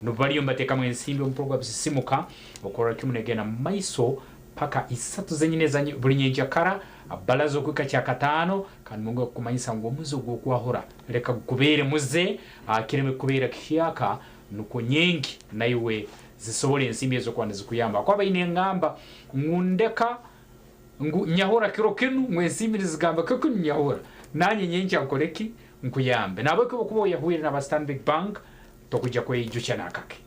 Bariyo nibateekamu ensimbi omu puroguramu Sisimuka okurora kimu negenda mu maiso paka isatu zenyini eza buri nyenkyakara balaza okuhika kyakataano kandi mwongere kukumanyisa ngu omuze ogw'okwahura leka gukubeere muze kireme kukubeera kihyaka nukwo nyenki naiwe zisobole ensimbi ezo kuba nizikuyamba ahakuba baine engamba ngu ndeka ngu nyahura kiro kinu ngu ensimbi nizigamba kiro kinu nyahura nanye nyenkya nkore ki nkuyambe nahabweki obu okuba oyahwire naba Stanbic Bank Tokwija kweyijukya n'akake.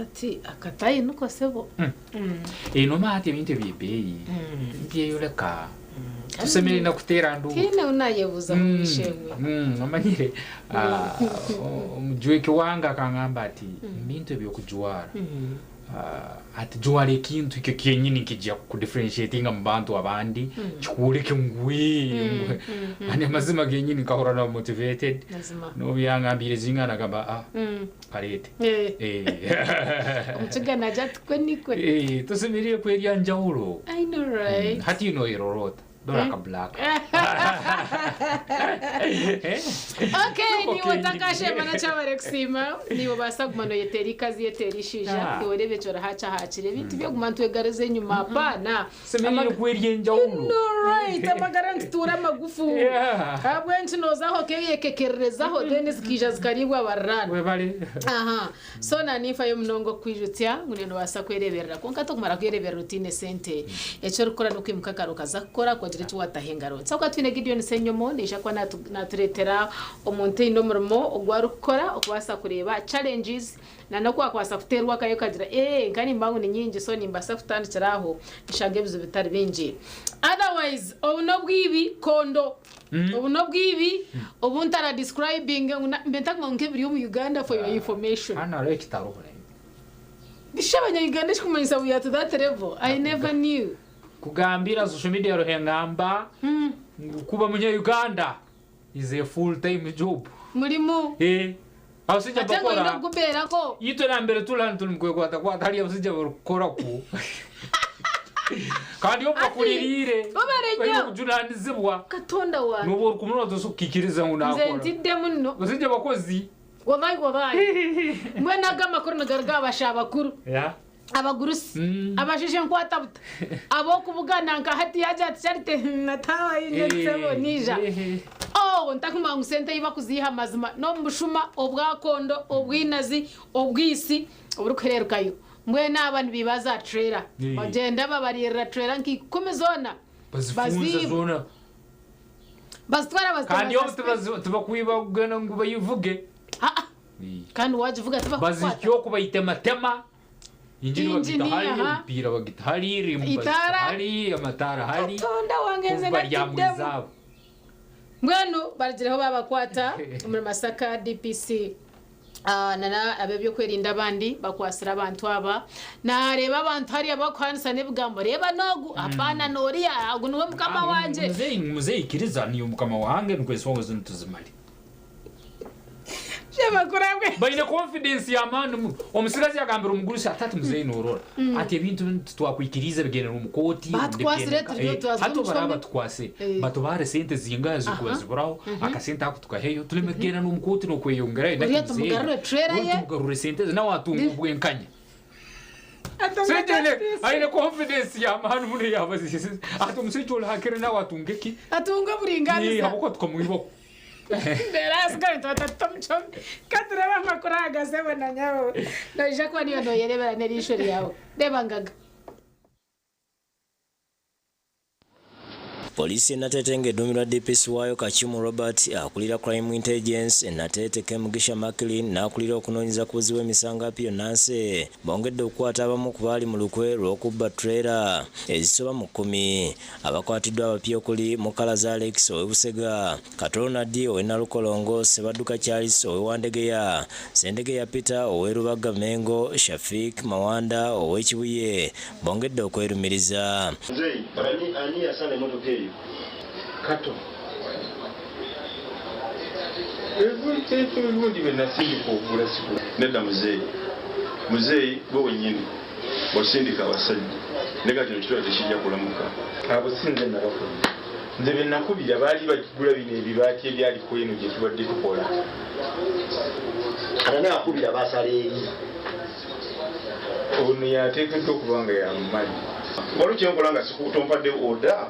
Ati akatayi niko sebo. Enoma hati ebintu eby'ebeeyi nibyeyoleka. Tusemeriire na kuteera nduuru. Tihaine ou naayebuuzaho ow'eishe-emwe. Omanyire omujweki wange akangamba ati ebintu eby'okujwara Ati jwara ekintu ekyo kyenyini nikija kukudifferentiatinga mu bantu abandi kikworeke ngu wee and amazima genyini nkahurra naba motivated n'obu yangambiire zingana nagamba ah kareete. Omukiga nagira ati kwe nikwe. Tosemeriire kwerya njawulo. I know right. Hati noyerora ota? Dora aka black. Okay, niiwe otakashema nakyabare kusiima niiwe obaasa kuguma noyeteera ikazi yeteera ishaija Ah. iwe oreebe eki orahaakyahaakire ebintu by'okuguma nitwegariza enyuma apaana Tusemeriire kwerya enjawulo. No right, amagara nitutuura amagufu Yeah. ahabw'enki noozaho okeyekekererezaho then zikaija zikariibwa abariraanwa Webale. Aha. So na ninfayo munonga okukwijutsya ngu niiwe nobaasa kwereeberera kwonka tokumara kwereeberera otaine sente. Eki orikukora n'okwimuka kare okaza kukora ku ogira eki waataho engaro. Nituza kuba twine Gideon Ssenyomo naija kuba naatureetera omuntu oine omurimo ogu arikukora okubaasa kureeba challenges na n'oku waakubaasa kuteerwa akayo okagira ee nka nimba ngu ni nyingi so nimbaasa kutandikira aho nshanga ebizibu bitari bingi. Otherwise obu n'obwibi kondo. Obu n'obwibi obu ntara describinge ngu mbe ntakumanya ngu nk'ebiri omu Uganda for your information. Hanu hariho ekitaroho naimwe. Bishi abanya Uganda ekikumanyisa we are to that level? I never knew. Kugambira social media hariho engamba ngu kuba munya Uganda is a full time job. Murimu. Eh. Abashaija Ate ngu oine bakora. okugubeerako. Itwe nambere turi hanu turi mukwekwatakwata hariyo abashaija barikukora ku kandi obu Ati, bakuririire webare baine nnyo. obujunanizibwa Katonda wange. n'obu orikumurora tosobola kukiikiriza ngu Nze nakora. ntidde muno. Abashaija bakozi. Wallahi wallahi. Mbwenu ago amakuru nigaruga aha bashaija bakuru. Yeah. Abagurusi, Mm. abashaija enkwata buta, ab'okubugana nka hati yaagira ati Charity nataaha haine sebo naija. Oh ntakumanya ngu sente ei bakuziiha mazima n'omu bushuma, obwakondo, obwinazi, obwisi oburikuhererukayo. Mbwenu aba nibaiba za trailer. Bagyenda babariirira trailer nka ikumi zoona Bazifunza baziiba. zoona. Bazitwara bazitema Kandi obu za tibazi- tibakwiba kugenda ngu bayivuge. Ah, ah. Kandi waagivuga tibakukwata. Bazihikya oku bayitematema. Injini Injini, bagita hari, aha. omupiira bagita hari, rimu bagita Itaara. hari, amataara hari. Katonda wange nze Baryamu natiddemu. ezaabo. Mbwenu barugireho babakwata omuri Masaka DPC nana ab'ebyokwerinda abandi bakwatsire abantu aba. Nareeba abantu hariya bakuhanisa n'ebigambo reeba n'ogu apaana n'oriya ogu niwe mukama wangye. Muzeeyi muzeeyi ikiriza niiwe mukama wange nikwo ensonga zinu tuzimare. Baine confidence y'amaani muno. Omutsigazi yagambira omugurusi ati, Hati muzeeyi noorora, ati ebintu binu titwakwikiriize bigendera omu kooti rundi Batukwasire bigende nka- turiyo Eh, twaza hati omu obu baraaba kihome. batukwasire, Eh. batubare sente zingaha zirikuba ziburaho, akasente ako tukaheyo, tureme kugenda n'omu kooti n'okweyongerayo. Oriya Naki muzeeyi, tumugarure trailer oriya ye. tumugarure sente ze nawe atunge obwenkanya. Atunge Sente aine, justice. aine confidence y'amaani muno eyabaziise. Ati omushaija ori hakire nawe atunge ki? Atunge Eh, oburingaaniza. ahabw'okuba tukamwibaho. Mbeera ahasigara nituba tatuta omu kihome. Ka tureebe amakuru aga sebo na nyabo. Noija kuba niiwe nooyereebera n'eriisho ryawe. Reeba ngaga. Poliisi e Nateete ng'eduumirwa DPC waayo Kakyumu Robert, akulira Crime Intelligence e Nateete Kemugisha Maclean n'akulira okunoonyereza ku buzzi bw'emisango Apio Nanse bongedde okukwata abamu ku baali mu lukwe lw'okubba trailer ezisoba mu kkumi. Abakwatiddwa abapya okuli, Mukalazi Alex ow'e Busega, Kato Ronald ow'e Nalukolongo, Ssebadduka Charles ow'e Wandegeya, Ssendegeya Peter ow'e Lubaga Mengo, Shafiq Mawanda ow'e Kibuye bongedde okwerumiriza. Mzei, ani, ani yasala emotoka eyo? Kato, Ebintu ebirungi bye nasindika okugula sigula. Nedda muzeeyi. Muzeeyi, gwe wennyini wasindika abasajja. Ndeka kino kitole tekijja kulamuka. Abo si nze nabafuna. Nze be nakubira baali bagigula bino ebibaati ebyali ku eno gye tubadde tukola. Kati ani akubira basala eri? Ono yateekeddwa okuba nga yamumanyi. Waliwo kyenkola nga siku tompadde order.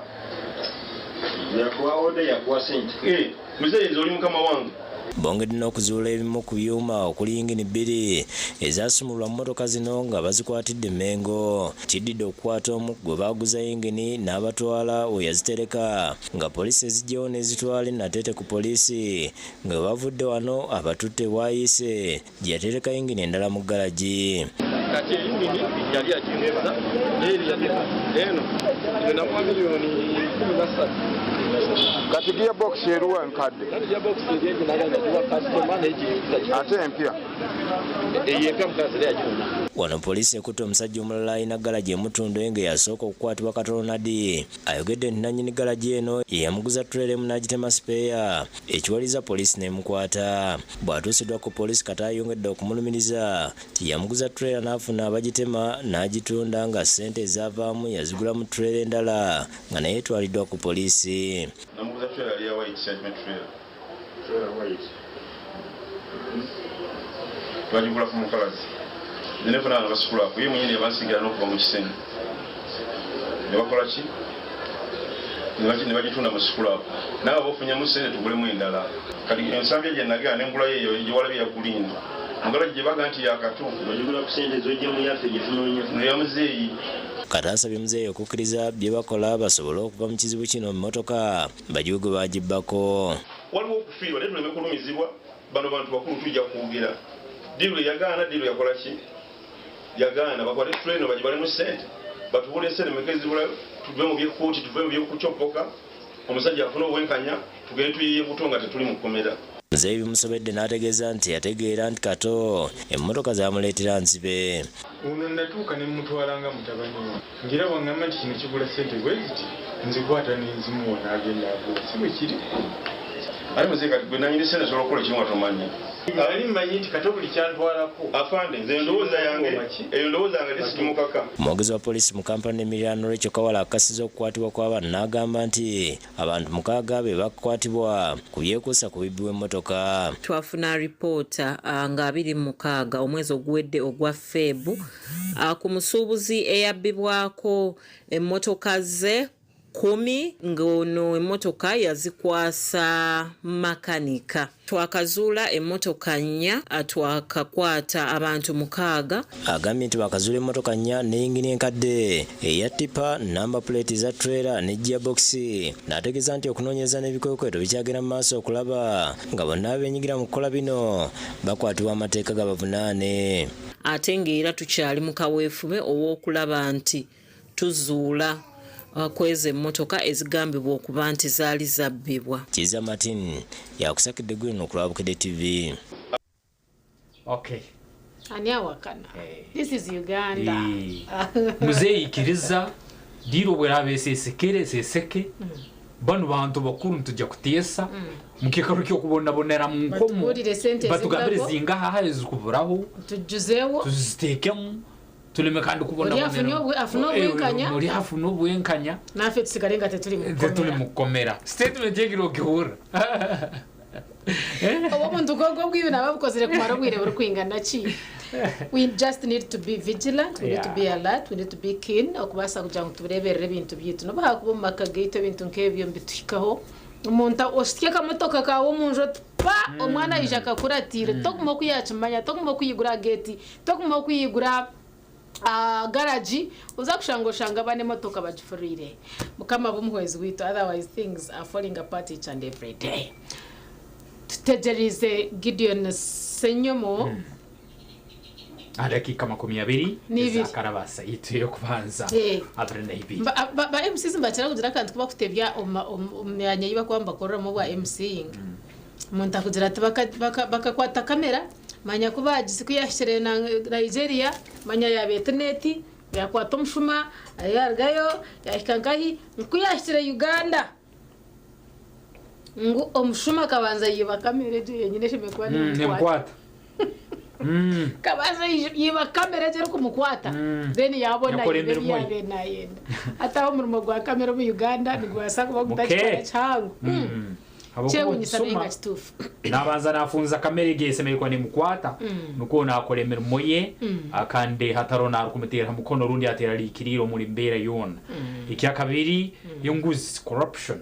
Yakuwa order, yakuwa sente. Eh, muzeeyi nze oli mukama wange. Bongedde n'okuzuula ebimu ku byuma okuli yingini bbiri ezasumulwa mu mmotoka zino nga bazikwatidde Mengo. Kiddidde okukwata omu gwe baaguza yingini n'abatwala we yazitereka nga poliisi eziggyewo n'ezitwala e Nateete ku poliisi nga we bavudde wano abatutte Bwayiise gye yatereka yingini endala mu ggalagi. Kati eyingini yali yaginguza eno eno namuwa miliyoni 13. Kati gearbox eruwa nkadde? Kati gearbox eri egyo nagamba giwa kasitoma naye giyingiza. Ate empya? Eyo empya mukazi era yagifuna. Wano poliisi ekutte omusajja omulala alina galagi emutundu nga yasooka okukwatibwa Katonadi. Ayogedde nti nannyini galagi eno ye yamuguza turela emu n'agitema sipeeya ekiwaliza poliisi n'emukwata. Bw'atuusiddwa ku poliisi, kata ayongedde okumulumiriza nti yamuguza turela n'afuna abagitema n'agitunda nga ssente ezaavaamu yazigulamu turela endala nga naye etwaliddwa ku poliisi. Namuguza trailer yali ya white judgment trailer. Trailer white. Twagigula ku mukalazi. Nze nefuna nga basikulako ye mwenyini yabansigira n'okuva mu kisenyi. Ne bakola ki? Ne bagitunda mu scrap. Naawe oba ofunyemu sente tugulemu endala. Kati ensambya gye nagenda ne ngulayo eyo gyewalabye ya green. Mugalagi gye baga nti yakatu. Ogigula ku sente z'ojja mu yaffe gye tunoonya. Eya muzeeyi. Kata asabye muzeeyi okukkiriza bye bakola basobole okuva mu kizibu kino, mmotoka bagiwe gwe bagibbako. Waliwo okufiirwa naye tuleme kulumizibwa. Bano bantu bakulu, tujja kwogera. Deal yagaana, deal yakola ki? Yagaana. Bakwate treno bagibalemu sente, batubuule sente meka ezibulayo, tuve mu byekkooti, tuve mu byekucoppoka, omusajja afune obwenkanya, tugende tuyiye buto nga tetuli mu kkomera. Muzeeyi bimusobedde n'ategeeza nti yategeera nti Kato emmotoka zamuleetera nzibe. Ono natuuka ne mutwala nga mutabani we, ngera bwaŋŋamba nti kino kigula sente bwe ziti, nzikwata nenzimuwa n'agenda agula, si bwe kiri? Ate muzeeyi, kati gwe nanyini sente osobola okukola ekimu nga tomanyi. Nali mmanyi nti Kato buli kyantwalako. Afande, nze endowooza yange eyo, ndowooza yange tesikimukaka. Omwogezi wa poliisi mu Kampala n'emiriraano Rachel Kawala akakasiza okukwatibwa kw'abantu n'agamba nti abantu 6 be bakwatibwa ku byekuusa ku bibbi w'emmotoka. Twafuna ripoota nga 26 omwezi oguwedde ogwa Febu ku musuubuzi eyabbibwako emmotoka ze 10, ng'ono emmotoka yazikwasa makanika. Twakazuula emmotoka nnya, twakakwata abantu 6. Agambye nti bakazuula emmotoka nnya ne yingini enkadde eya tipper, number plate za trailer ne gearbox, n'ategeeza nti okunoonyereza n'ebikwekweto bikyagenda mu maaso okulaba nga bonna abeenyigira mu kukola bino bakwatibwa amateeka gabavunaane. Ate ng'era tukyali mu kaweefube ow'okulaba nti tuzuula kwezo emmotoka ezigambibwa okuba nti zaali zabbibwa. Kiza Martin yakusakidde gwino ku Lwabukedde TV. Okay. Ani awakana? This is Uganda. Muzeeyi ikiriza deal bweraba esesekere eseseke. Bano bantu bakuru, ntujja kuteesa mukikaro kyokubonabonera mu nkomo. Batubuulire sente batugambire ezibulako. Zingaha ezikuburaho. Tujjuzeewo. Tuzitekemu tuleme kandi Oli afune obwenkanya. Oli afune obwenkanya. Naffe tusigale nga tetuli mu tetuli kkomera. Mu kkomera. Statement yegira okihurra. Oba omuntu gwogwo bwibi naba bukozere kumara obwire buri kwingana ki. We just need to be vigilant, we need to be alert, we need to be keen okubaasa kugira ngu tureberere ebintu byaitu, nobu hakuba omu maka gaitu. Ebintu nk'ebyo mbituhikaho, omuntu oshutye akamotoka kawe omunju oti pa omwana aija akakuratira, toguma okuyakimanya, toguma okuyigura gate, toguma okuyigura garagi, uza kushanga oshanga bane emotoka bagifurire. Mukama b'omuhwezi waitu, otherwise things are falling apart each and every day. Tutegerize Gideon Senyomo. Dakika 22 N'ibiri. Ezakarabasa yitu yokubanza 22. Ba MCs mbakira kugira akantu kuba kutebya omu myanya ei bakuba nibakoreramu obwa MCing. Omuntu akugira ati bakakwata kamera, manya ku bagisi ku yahikire na Nigeria, manya yabeeta neti yakwata omushuma yarugayo yahika nkahi nku yahikire Uganda, ngu omushuma akabanza yiba kamera egyo yenyine eshemere kuba nemukwata. Nemukwata. Kabaasa yiba kamera egyo erikumukwata then yaabona Yakora ayiba ebi emirimo ye. yaabaire naayenda. Hati aho omurimo gwa kamera omu Uganda nigubaasa kuba gutakikora Muke. kihango. Habwokuba Kyewunyisa naye omusuma nga kituufu. nabanza nafunza kamera egyo esemereire kuba nemukwata nukwo nakora emirimo ye kandi hatariho narikumuteera ha mukono rundi aterarikiriire omuri mbeera yoona. Ekyakabiri enguzi, corruption.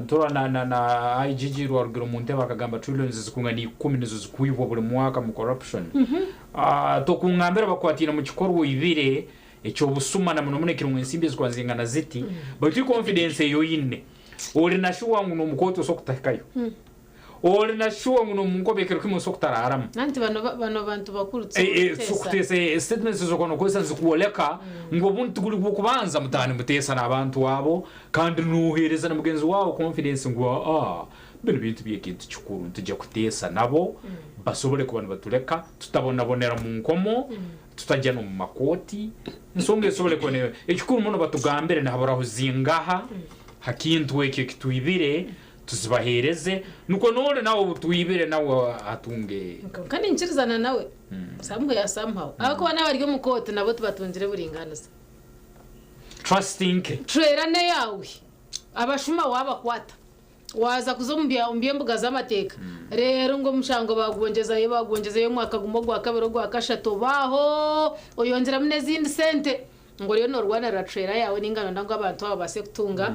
Nturora na, na, na IGG rwarugire omu ntebe akagamba trillions zikungana ikumi nizo zikwibwa buri mwaka mu corruption. Ah, tokungambira bakwatiire mu kikorwa oibire eky'obusuma na muno muno ekirimu ensimbi ezikuba nizingana ziti, baitu confidence ei oine ori na shuwa ngu n'omu kooti osobola kutahikayo, ori na shuwa ngu n'omu nkobe ekiro kimwe osobola kutaraaramu. Nanti bano bano bantu bakuru tusobola kuteesa. Kuteesa statements ezokuba nokozesa nizikworeka ngu obundi tiguri gw'okubanza mutaaha nimuteesa n'abantu abo kandi noheereza na mugenzi waawe confidence ngu aa binu bintu by'ekintu kikuru nitujya kuteesa nabo basobole kuba nibatureka tutabonabonera mu nkomo tutajya n'omu makooti ensonga esobole kuba ne ekikuru muno batugambire nihaburaho zingaha ha kintu eki ekitwibire tuzibaheereze nukwo n'ori nawe ou twibire nawe atunge. Kwonka ninkirizana nawe somewhere somehow ahabw'okuba n'abari omu kooti nabo tibatungire buringaaniza. Trust nke. Cwera n'eyaawe abashuma waabakwata Waaza kuza omu by'embuga z'amateeka, reero ngu omushango baagwongyezayo baagwongyezayo omwaka gumwe, ogwa kabiri, ogwa kashatu, oba aho oyongyeramu n'ezindi sente ngu oriyo noorwanirira trailer yaawe nainga nooyenda ngu abantu aba babaase kutunga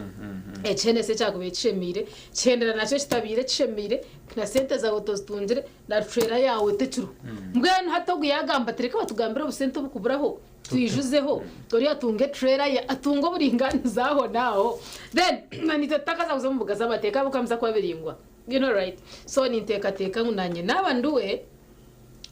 ekiheneso ekyakubaire kishemeire, kihendera nakyo kitabaire kishemeire, na sente zaawe tozitungire, na trailer yaawe tekiriho. Mbwenu hati ogu yaagamba ati reka batugambire obusente obukuburaho. Twijuzeho oriya atunge trailer ye atunge oburinganiza aho naaho then naitwe tutakaza kuza omu mbuga z'amateeka ahabw'okuba nibiza kuba biraingwa you know right so ninteekateeka ngu nanye naaba ndiwe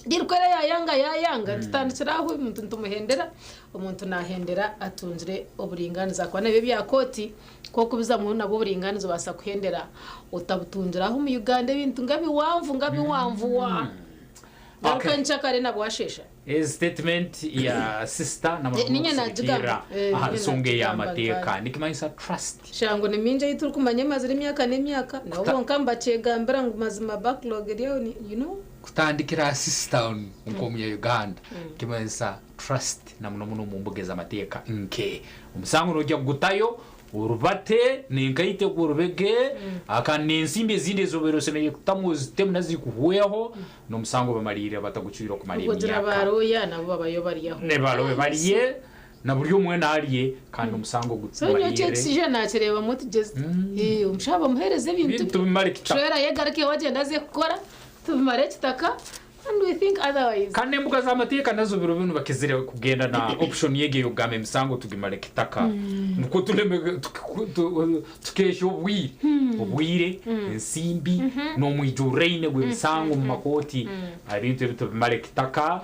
Dirikwera yayanga yayanga nitutandikira aho omuntu nitumuhendera omuntu nahendera atungire oburinganiza ahakuba nabyo ebya kooti ku orikubizamu nabwo oburinganiza obaasa kuhendera otabutungire aho omu Uganda ebintu nga biwanvu nga biwanvu waa Garuka nkyakare na bwashesha. Ezi statement ya sister na Eh, ninye muno kusigikirra nagigamba. Eh, aha ninye nsonga nagigamba ey'amateeka nkaye. nikimanyisa trust. Sha ngu ni mingi ei turikumanya emazire emyaka n'emyaka nabo Kuta- bonka nibakyegambira ngu mazima backlog eri aho ni you know. Kutandikira aha sister nk'omunya Uganda nikimanyisa trust na muno muno omu mbuga ez'amateeka nke omusango noija kugutayo Orubate n'enkaito egwo orubege, kandi n'ensimbi ezindi ezi obaire osemeriire kutamu ozitemu nazo zikuhweho, n'omusango bamaliirire batagucwire okumara Kugira emyaka. ba lawyer nabo babayo bari aho. Ne ba lawyer barye, na buri omwe arye, kandi omusango So nyowe gumalirre. ekishaija nakireebamu otugyezi. Eh, omushaija bamuheereze ebintu Ebintu bimare kitaka. Trailer ye egaruke ewe agyende aze kukora, tubimare ekitaka and we think otherwise. Kandi n'embuga z'amateeka nazo biro binu bakizire kugenda na option egi ey'okugamba emisango tugimare kitaka nukwo tuleme tukeehya obwire, obwire, ensimbi n'omwijurraine gw'emisango omu makooti. Ebintu ebi tubimare kitaka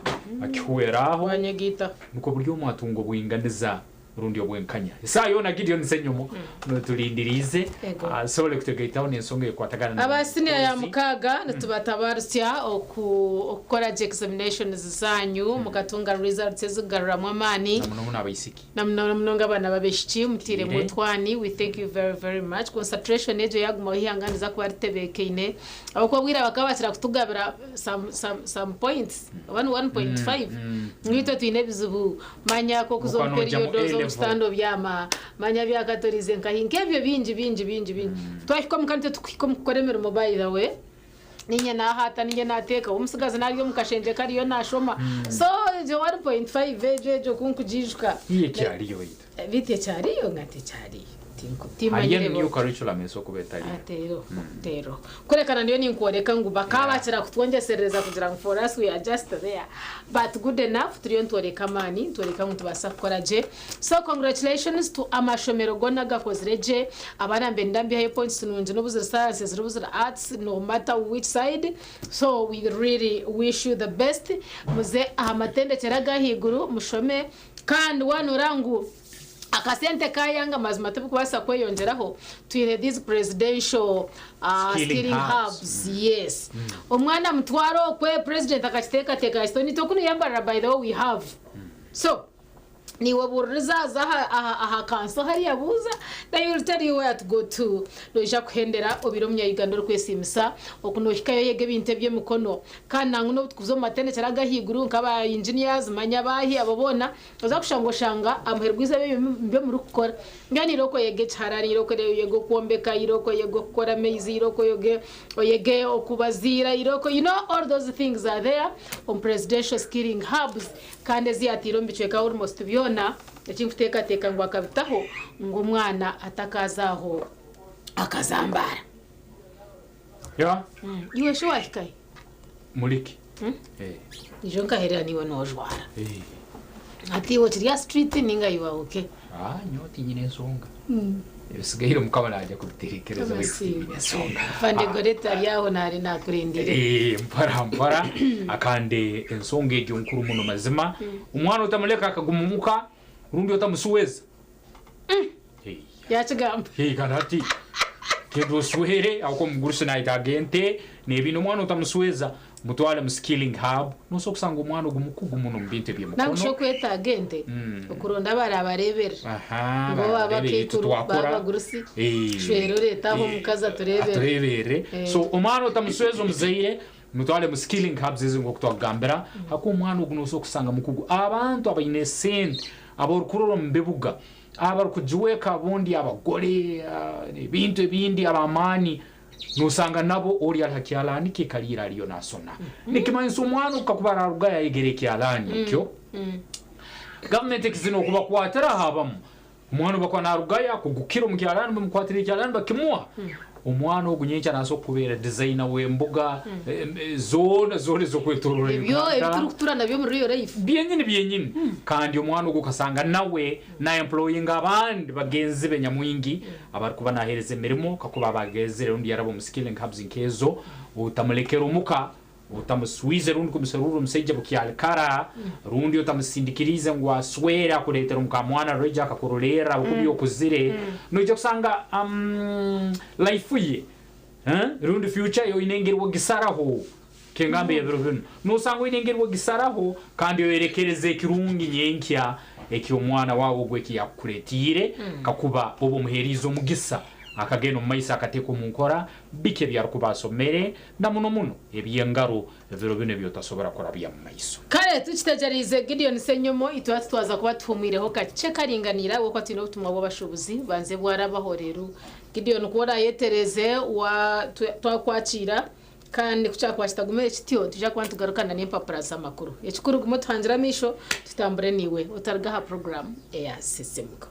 kihwere aho Wanyegaitaho. nukwo buri omwe atunge obwinganiza. Rundi obwenkanya. Esaaha yoona Gideon Ssenyomo notulindiriize Ego. asobole kutugaitaho n'ensonga ekwatagana na Aba siniya ya Muhoozi. mukaaga nitubatabarutsya oku okukora gye examinations zanyu mukatunga results ezikugaruramu amaani Na muno muno abaisiki. na munonga abaana b'abaishiki mutairemu Tiire. otwani we thank you very very much concentration egyo yagumaho eihanga niza kuba ritebeekaine ahabw'okuba obwire bakaba bakira kutugabira some, some, some points oba ni 1.5 ngu itwe twine ebizibu Manya k'okuza omu Mukwano ojja mu period oze omu A-level. kitanda obyama, manya byakatoriize nkahi, nk'ebyo bingi bingi bingi bingi. Twahika omuka nitwe tukuhika omu kukora emirimo by the way, niinye naahaata, niinye naateeka, omutsigazi naari omu kashengye ke ariyo naashoma. So egyo 1.5 egyo egyo ku nkugiijuka. Iye ekyariyo baitu. Beitu ekyariyo nga tekyariyo. Hariyo Timanyire new bo. curriculum esobola kuba etariyo. Ah, teriho, teriho. Kureka na ndiyo ninkworeka ngu bakaba bakira kutwongyeserereza kugira ngu for us we are just there. But good enough turiyo nitworeka amaani, nitworeka ngu nitubaasa kukora gye. So congratulations to amashomero goona agakozire gye. Abaana nibenda mbiheyo points nungi n'obu ziri sciences n'obu ziri arts no matter which side. So we really wish you the best. Muze aha matendekyero ag'ahaiguru mushome kandi waaba noreeba ngu Akasente kayanga mazima tibikubaasa kweyongyeraho twine these presidential skilling hubs yes omwana mutware okwe president akakiteekateeka yakita nitwe kunu yambarara by the way we have so Niiwe buuririza haza aha, aha, aha kanso hariya buuza, they will tell you where to go to. Noija kuhendera obeire omunya-Uganda orikwesiimisa oku noohikayo oyega ebintu eby'emikono. Kandi nangwa n'obu tukuza omu matendekyero ag'ahaiguru nk'aba engineers manya abaahi abo boona, oza kushanga oshanga aha muheru gw'eizooba ebyo nibyo murikukora. Mbwenu irooko oyege ekiharani, irooko oyege okwombeka, irooko oyege okukora amaizi, irooko oyege oyege okubaziira, irooko you know all those things are there omu presidential skilling hubs. Kandi ezi yaataire omu bicweka almost byona, eki nkuteekateeka ngu akabitaho ngu omwana atakaaza aho akazambaara. Yeah. Iwe shi waahikayo? Muriki. Eh. Ijo nkaherera naiwe noojwara. Eh. Hati iwe okiri aha street ninga you are okay? Ah, nyowe tinyine ensonga. Ebisigaire Mukama naija kubiterekereza baitu tinyine ensonga. Afande Goreti ari aho naari nakurindire. Eh, mpora mpora akandi ensonga egyo nkuru muno mazima. Omwana otamuleka akaguma omuka rundi otamusuweza. Eh. Yakigamba. Eh, kandi hati genda oswere ahabw'okuba omugurusi nayetaaga ente n'ebindi omwana otamusweza mutware mu skilling hub nosobola kusanga omwana ogu mukugu muno omu bintu Nangwa shi eby'emikono. okwetaaga ente okuronda abaraabareeberera Aha, ngu baaba barabareebera itwe abakaikuru twakura. baaba abagurusi Eh, shwera oreete aho eh, omukazi atureeberere. atureeberere. Eh. So omwana otamusweza omuzaire mutware mu skilling hubs ezi nk'oku twakugambira ahakuba omwana ogu nosobola kusanga mukugu. Abantu abaine esente ab'orikurora omu bibuga abarikugiweeka abundi abagore ebintu ebindi ab'amaani nosanga nabo ori ari ha kyalaani kye kariire ariyo nasona. Nikimanyisa omwana ogu kakuba ararugayo ayegere ekyalaani ekyo, gavumenti ekizina okubakwatiraho abamu. Omwana obu akuba narugayo akugukira omu kyalaani bamukwatira ekyalaani bakimuha, omwana ogu nyenkya nasobola kukubeera designer w'embuga zoona zoona ez'okwetorora Ebyo Uganda. ebi turikutura nabyo omu real life. Byenyini byenyini. Kandi omwana ogu okasanga nawe na employinga abandi bagenzi be nyamwingi abarikuba nahereza emirimo kakuba aba agezire rundi yaraba omu skilling hubs nkezo, otamulekera omuka, otamuswize rundi kumuserurra omusaija bukyali kara, rundi otamusindikiriize ngu aswere akuretere omukamwana roija akakurolerra ahabw'okuba okuzire, noija kusanga life ye rundi future ye oine engeri ogisaraho. Kengamba ey'ebiro binu, nosanga oine engeri ogisaraho kandi oyerekereza ekirungi nyenkya eky'omwana waawe ogu eki yakukuletiire kakuba oba omuheriize omugisa akagenda omu maiso akateeka omu nkora biki ebi arukuba asomere na muno muno eby'engaro ebiro binu ebi otasobora kurabya mu maiso. Kare tukitegyereize Gideon Ssenyomo, itwe hati twaza kuba tuhumwireho kakye karinganiire ahabw'okuba twine obutumwa bw'abashuubuzi banze bwarabaho reero Gideon ku oraayetereeze wa twakwakiira. Kandi ku kyakuba kitagumire kityo, nitwija kuba nitugarukana n'empapura z'amakuru. Ekikuru guma otuhangire amaisho, tutambure naiwe. Otaruga aha puroguraamu eya Sisiimuka.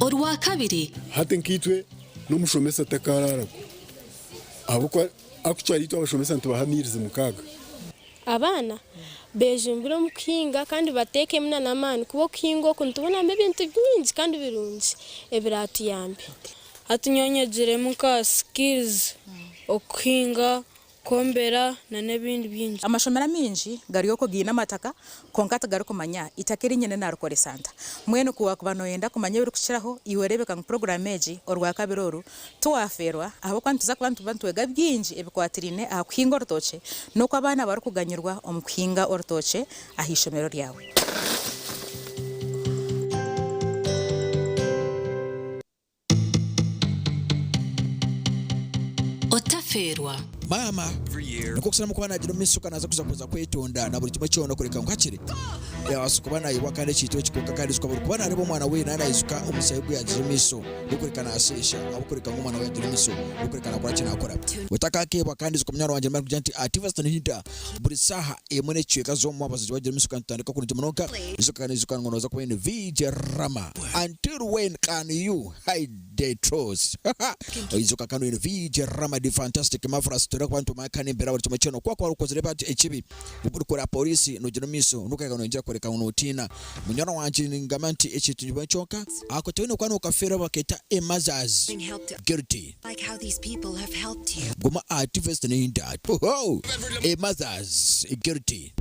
Orwakabiri. Hati nkaitwe n'omushomesa takaraaragwo ahabw'okuba akukyari itwe abashomesa nitubaha amiirizi mukaaga. Abaana bejumbire omu kuhinga kandi bateekemu n'amaani kuba okuhinga oku nitubonamu ebintu bingi kandi birungi ebiraatuyambe. Hati nyowe nyegiremu nka skills, okuhinga, kwombera na n'ebindi bingi. Amashomero amaingi gari okwo gaine amataka kwonka tigarikumanya itaka eri nyine narikoresa nta. Mbwenu ku wakuba noyenda kumanya ebirikukiraho iwe reebeka ngu puroguraamu egi Orwakabiri oru tiwafeerwa ahabw'okuba nituza kuba nituba nitwega bingi ebikwatiraine aha kuhinga orutookye n'oku abaana barikuganyirwa omu kuhinga orutookye aha ishomero ryawe. Otafeerwa. Maama nikwo kusharamu kuba nagira omu maisho naaza kuza kuza kwetonda na buri kimwe kyona kureka ngu hakiri yabaasa kuba nayebwa kandi ekintu eki kwonka kandi ijuka buri kuba nareeba omwana we naaba naijuka omushaija ogu yagira omu maisho gw'okureka nasheesha ahabw'okureka ngu omwana we yagira omu maisho gw'okureka nakora ki nakora. Otakakeebwa kandi ijuka munywani wangye nimba nikugira nti Ativaston Hinda buri saaha emwe n'ekicweka z'omu mwabazyo wagira omu maisho kandi tutandika kurungi munonga ijuka kandi ijuka ngu nooza kuba oine VJ Rama until when can you hide the truth? Oijuka kandi oine VJ Rama the fantastic marvelous. Nitwenda kuba nitumanya kandi embeera buri kimwe kyona. Ku wakuba okozire ekibi, orikora poriisi nogyenda omu maisho n'okureka noyongyera kworeka ngu notiina. Munywani wangye ningamba nti ekintu nikimwe kyonka, ako toine kuba nokafeerwa bakeeta a mother's guilty. Guma aha TV Nehindda. Hoho! A mother's guilty.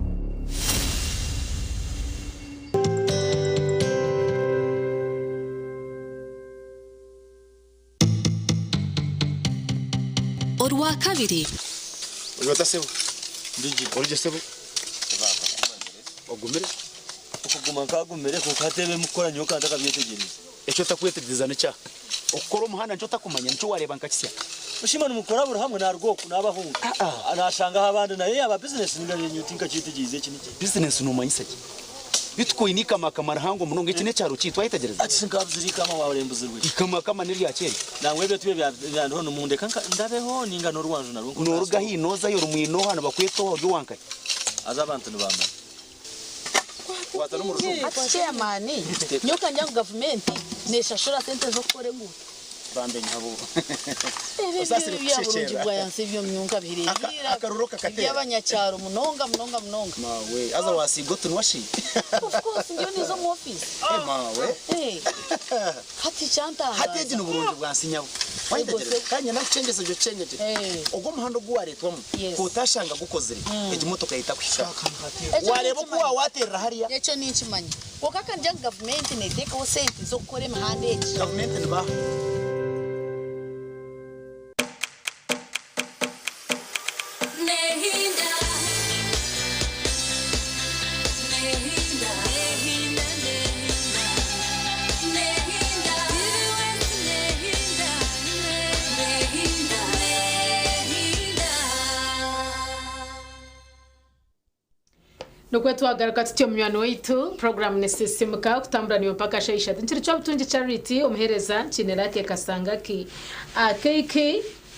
Orwakabiri. Ori ota sebo? Ndi gye. Ori gye sebo? Ogumire? Okuguma nkagumire kwonka hati ebi mukukora nyowe nkaba ntakabyetegyereize. Eki otakwetegyereza ni kya? Okukora omuhanda nikyo otakumanya, nikyo wareeba nka kisya. Oshima nimukora buri hamwe naruga oku nabahunga nashangaho abandi nayo yaba bizinesi ninga nyowe tinkakyetegyeize eki niki. Bizinesi nomanyisa ki? Beitu ku oine ikamakama rihango munonga eki n'ekyaro kyaitu wayetegyereza? Ati shi nkabuzire ikama wahurira mbuzirwe ki? Ikamakama n'erya kyeeri. Nangwa ebyo tibyo byandiho nimundeka ndabeho ninga n'orwanju narwo nko Noruga hi nozayo ori mwine oha nibakweta oha ori owankahi? Haza abantu nibamanya. Hati chairman nyowe kangira ngu gavumenti neshashura sente z'okukora enguuto. Ebi ebya burungi bwa nsi ebyo nyowe nkabireeba ira eby'abanyakyaro munonga munonga munonga. Of course ndiyo ninza omu office. Hati ekyantangaaza. Ekyo ninkimanya. Kwonka ka ngira ngu gavumenti neteekaho sente z'okukora emihanda egi. Nikwo twagaruka tutyo munywani waitu, puroguramu nesisimuka kutambura naiwe mpaka shaaha ishatu. Nikiro ky'obutungi Charity omuheereza nkiine Lucky Kasangaki KK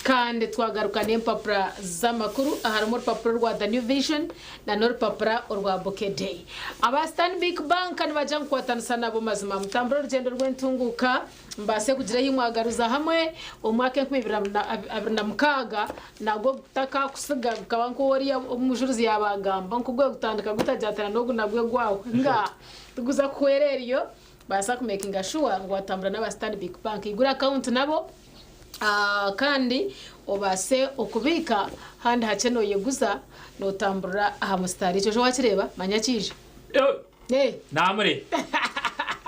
kandi twagaruka n'empapura z'amakuru aharimu orupapura orwa The New Vision na n'orupapura orwa Bukedde. Aba Stanbic Bank nibagira ngu kukwatanisa nabo mazima mutambure orugyendo rw'entunguuka. Mubaase kugira ahi mwagaruza hamwe omu mwaka 2026 nagwo gutakakusiga gukaba nk'oriya omujurizi yaabagamba nku gwe gutandika gutagyatana n'ogu nagwe gwawe nga tiguza kuhwera eryo baasa kumekinga shuwa ngu watambura n'aba Stanbic Bank igura akawunti nabo kandi obaase okubiika handi hakye noyeguza notamburira aha musitaari ekyo wakireeba manya kiija. Namure.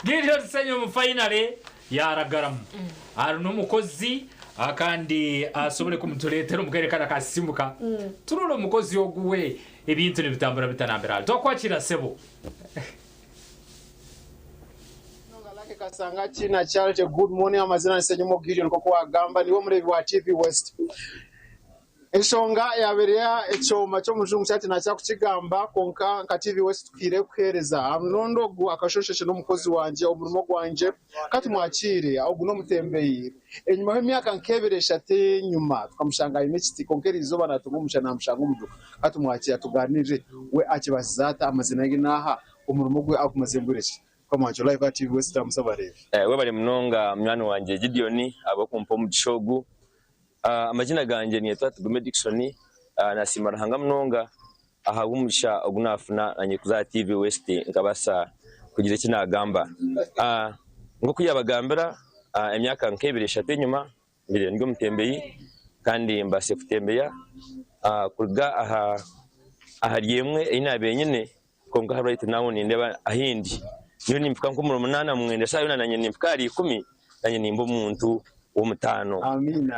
Gideon Ssenyomo finally yaragaramu. Ari n'omukozi ah, kandi asobole kumutureetera omu kaire kanu akasisimuka. Turore omukozi ogu we ebintu nibitambura bita nambere ari. Twakwakira sebo. Lucky Kasangaki na Charity good morning amazina ni Ssenyomo Gideon nkoku wagamba niwe omureebi wa TV West. Enshonga yaabaire eri ekyoma ky'omujungu kyaba tinakira kukigamba kwonka nka TV West tukiire kuheereza. Aha murundi ogu akashoshekye n'omukozi wangye omurimo gwangye. Ka tumwakiire. Ogu n'omutembeyi. Enyima y'emyaka nk'ebiri eshatu enyima tukamushanga aine ekiti kwonka eriizooba naatunga omugisha naamushanga omu duuka. Ka tumwakiire atugaaniirire. We akibaasize ata? Amazina ge n'aha? Omurimo gwe agumazire bwire ki? Mukama wangye live aha TV West Ramusa abareebi. Webare munonga munywani wangye Gideon ahabw'okumpa omugisha ogu. Amazina gangye ninyetwa Tugume Dickson, nasiima Ruhanga munonga ahabw'omugisha ogu nafuna nanye kuza aha TV West nkabaasa kugira eki nagamba. Nk'oku yabagambira emyaka nk'ebiri eshatu enyima mbaire ndi omutembeyi kandi mbaasize kutembeya kuruga ahari emwe ei nabaire nyine Kwonka aha right now nindeeba ahindi nyowe nimpika nk'omuri munaana mwenda shaaha yoona nanye nimpika ahari ikumi nanye nimba omuntu w'omutaano.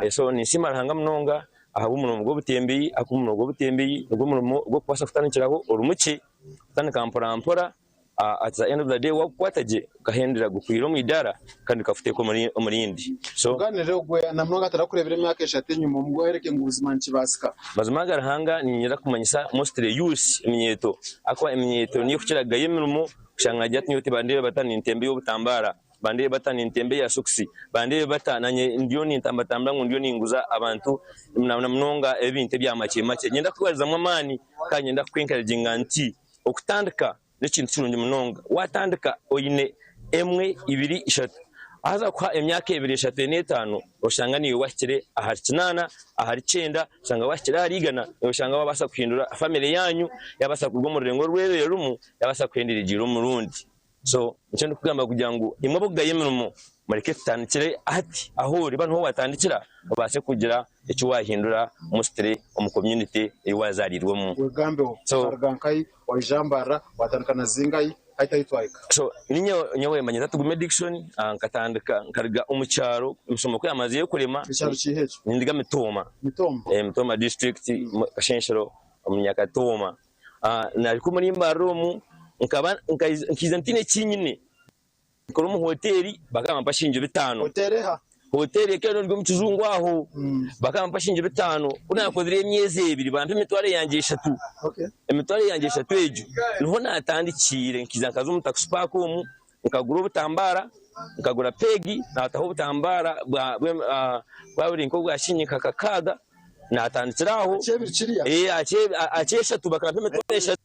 So ninsiima Ruhanga munonga ahabw'omurimo gw'obutembeyi ahakuba omurimo gw'obutembeyi nigwo murimo ogw'okubaasa kutandikiraho ori mukye kutandika mpora mpora at the end of the day wagukwata gye gukahendera gukwire omu idaara kandi gukakuteeka omu rindi. So. Tugaaniire ogwe na munonga tarakureebire emyaka eshatu enyima omugwereke ngu buzima nikibaasika. Mazima aga Ruhanga niinyenda kumanyisa mostly youths eminyeeto ahakuba eminyeeto niyo ekukiragayo emirimo kushanga nagira ati nyowe tibandeebe bata nintembeya obutambara, bandeebe bata nintembeya sokisi, bandeebe bata nanye ndiyo nintambatambura ngu ndiyo ninguza abantu na munonga ebintu ebya makye makye. Niinyenda kukubarizamu amaani kandi niinyenda kuku encouraginga nti okutandika n'ekintu kirungi munonga. Waatandika oine emwe, ibiri, ishatu. Haza kuha emyaka ebiri, eshatu, ena, etaano, oshanga naiwe wahikire ahari kinaana, ahari kyenda, oshanga wahikire ahari igana, oshanga wabaasa kuhindura famire yaanyu, yabaasa kuruga omu rurengo orwebaire rurimu, yabaasa kuhendera egiire omu rundi. So nikyo ndikugamba kugira ngu imwe ab'okugaya emirimo mureke tutandikire hati ahu ori, ba niho waatandikira obaase kugira eki waahindura mostly omu community ei waazaariirwemu. Wegambeho, So. Okaruga nkahi, waija Mbarara, waatandika na zingahi, hati ahi twahika? So ninye nyowe manyeta Tugume Dickson, nkatandika nkaruga omu kyaro emishomo ku yamazireyo kurema. Ekyaro kiiha ekyo? Ninduga Mitooma. Mitooma? Mitooma district, Kashenshero omu Nyakatooma. Nahika omuri Mbarara omu nkaba nkaija ntaine eki nyine, nkora omu hoteeri bakaba nibampa shiringi bitaano. Hoteeri eha? Hoteeri eka eri omu kijungu aho bakaba nibampa shiringi bitaano, ku naakozire emyezi ebiri bampa emitwaro yangye eshatu. Emitwaro yangye eshatu egyo niho naatandikiire nkaija nkaza omu taxi park omu nkagura obutambaara, nkagura peegi naataho obutambaara bwa buri nk'obwa shiringi nka kakaaga. Natandikira aho akyeshatu bakampa emitwaro eshatu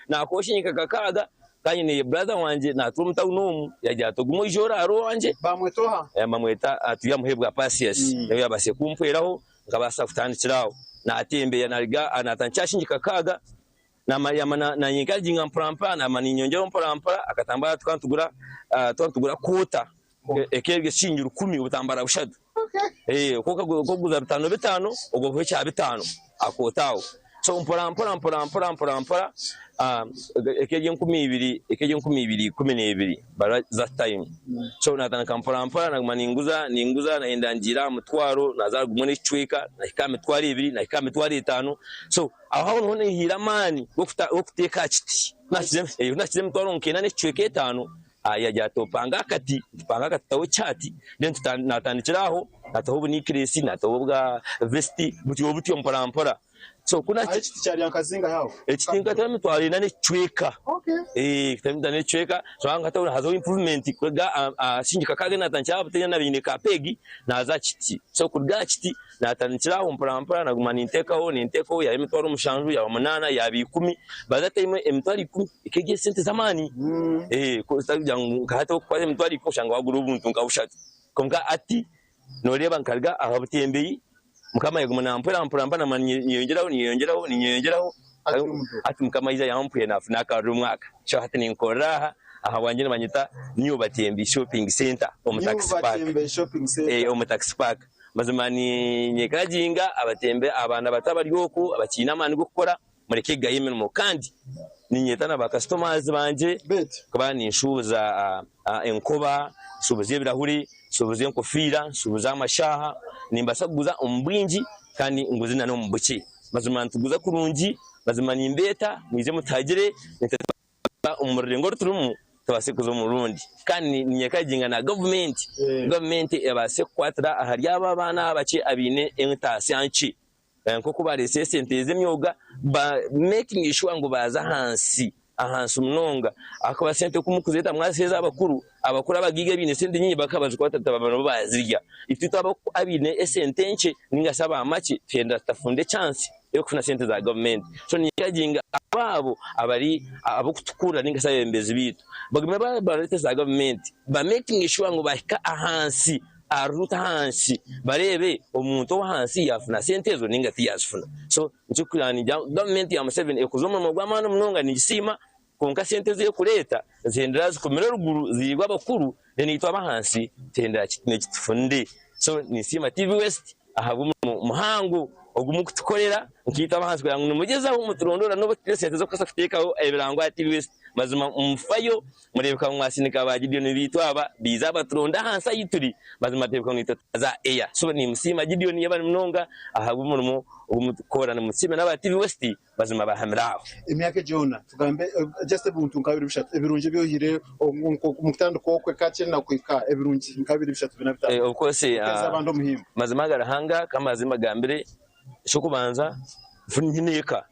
nakoosha nka kakaaga kandi nyine brother wangye natuura omu tawuni omu yagira ati ogume oije oraare owangye. Bamweta oha? Bamweta Turyamuheebwa Pasius niwe yabaasize kumpweraho nkabaasa kutandikira aho. Natembeya naruga natandikira aha shilingi kakaaga nanyekaraginga mporampora naaba ninyongyeraho mporampora akatambara tukaba nitugura kwota Ekeerya shilingi rukumi obutambara bushatu. Ku orikuguza bitano bitano obwo obuha ekya bitano akoota aho. So mpora mpora mpora mpora mpora mpora ekeerya enkumi ibiri ekeerya enkumi ibiri ikumi n'ebiri bara that time. So naatandika mpora mpora naguma ninguza ninguza nayenda ngiire aha mutwaro naaza aha gumwe n'ekicweka nahika aha mitwaro ebiri nahika aha mitwaro etaano. So aho aho niho naihiire amaani g'okuteeka aha kiti. Ku naahikize emitwaro nk'ena n'ekicweka etaano, Yagira ati, Opange akati, tupange akati tutaho ekyati, then natandikira aho, nataho obunikiresi, nataho obwa vesiti, butyo butyo mpora mpora. So ku Aho ekiti kyarya nka zingahi aho? Ekiti nkataho emitwaro ena n'ekicweka. Okay. Nkataho emitwaro ena n'ekicweka, so aho nkataho hazaho improvement kuruga aha shilingi kakaaga natandikira aha buteera nabaire ka pegi naza aha kiti. So kuruga aha kiti Naatandikira aho mporampora naguma ninteekaho ninteekaho yaaba emitwaro mushanju yaaba munaana yaaba ikumi by that time emitwaro ikumi ekaba eri esente z'amaani kugira ngu nka hati orikukwata emitwaro ikumi oshanga waagura obuntu nka bushatu kwonka hati nooreeba nkaruga aha butembeyi mukama yaguma nampwera mporampora naguma ninyeyongyeraho ninyeyongyeraho ninyeyongyeraho hati mukama yaija yampwera naafuna akaruru omwaka so hati ninkorera aha aha wangye nibanyeta New Batembeyi Shopping Centre omu Taxi Park omu Taxi Park. Mazima ninyekaraginga abatembe abaana bato abari oku abakiine amaani g'okukora mureke kugayo emirimo kandi ninyeta na ba customers bangye kuba ninshuubuza enkoba, nshuubuza ebirahuri, nshuubuza enkofiira, nshuubuza amashaaha, nimbaasa kuguza omu bwingi kandi nguze na n'omu bukye. Mazima nituguza kurungi, mazima nimbeeta mwije mutuhagire. Omu rurengo oru turimu tubaase kuza omu rundi kandi ninyekaraginga na gavumenti, gavumenti ebaase kukwatira ahari abo abaana abakye abaine entaasya nkye nk'oku bareetsire esente z'emyoga ba making sure ngu baaza ahansi, ahansi munonga ahakuba sente ku murikuzireeta mwaziheereza abakuru, abakuru abagaiga abaine esente nyingi bakaba bazikwata baba nibo baazirya. Itwe itwe abaine esente nkye ninga shi aba makye tuhenda tutafunda echansi ey'okufuna sente za gavumenti. So ninyekaraginga abo abari ab'okutukurira ninga shi abebembezi baitu bagume bareete za gavumenti ba making sure ngu bahika ahansi aha ruruuto ahansi bareebe omuntu ow'ahansi yaafuna sente ezo ninga tiyazifuna. So nikyo kugira ningira ngu gavumenti ya Museveni ekoze omurimo gw'amaani munonga ningisiima kwonka sente ezi erikureeta nizihendera zikumire eruguru ziriibwa abakuru then itwe ab'ahansi tuhendera tutaine eki tufunire. So ninsiima TV West Ahabw'omurimo muhango ogu murikutukorera nkaitwe abahansi kugira ngu nimugyezaho muturondoora n'obu tutaine sente z'okubaasa kuteekaho ebirango aha TV West. Mazima mufayo mureebeka ngu mwasindika ba Gideon baitu aba baija baturonda ahansi ahu turi mazima tureebeka ngu naitwe twaza aha air. So nimusiima Gideon yebare munonga ahabw'omurimo ogu murikukora. Nimusiime n'aba TV West Mazima bahamire aho. Emyaka egi yoona, tugambe just ebintu nka bibiri bishatu ebirungi ebi oihire omu kutandika okwe kakye na kuhika ebirungi nka bibiri bishatu bina bitano. Of course, Kuheereza abandi omuhimbo. Mazima aga Ruhanga kambaze mbagambire, eky'okubanza nyine eka.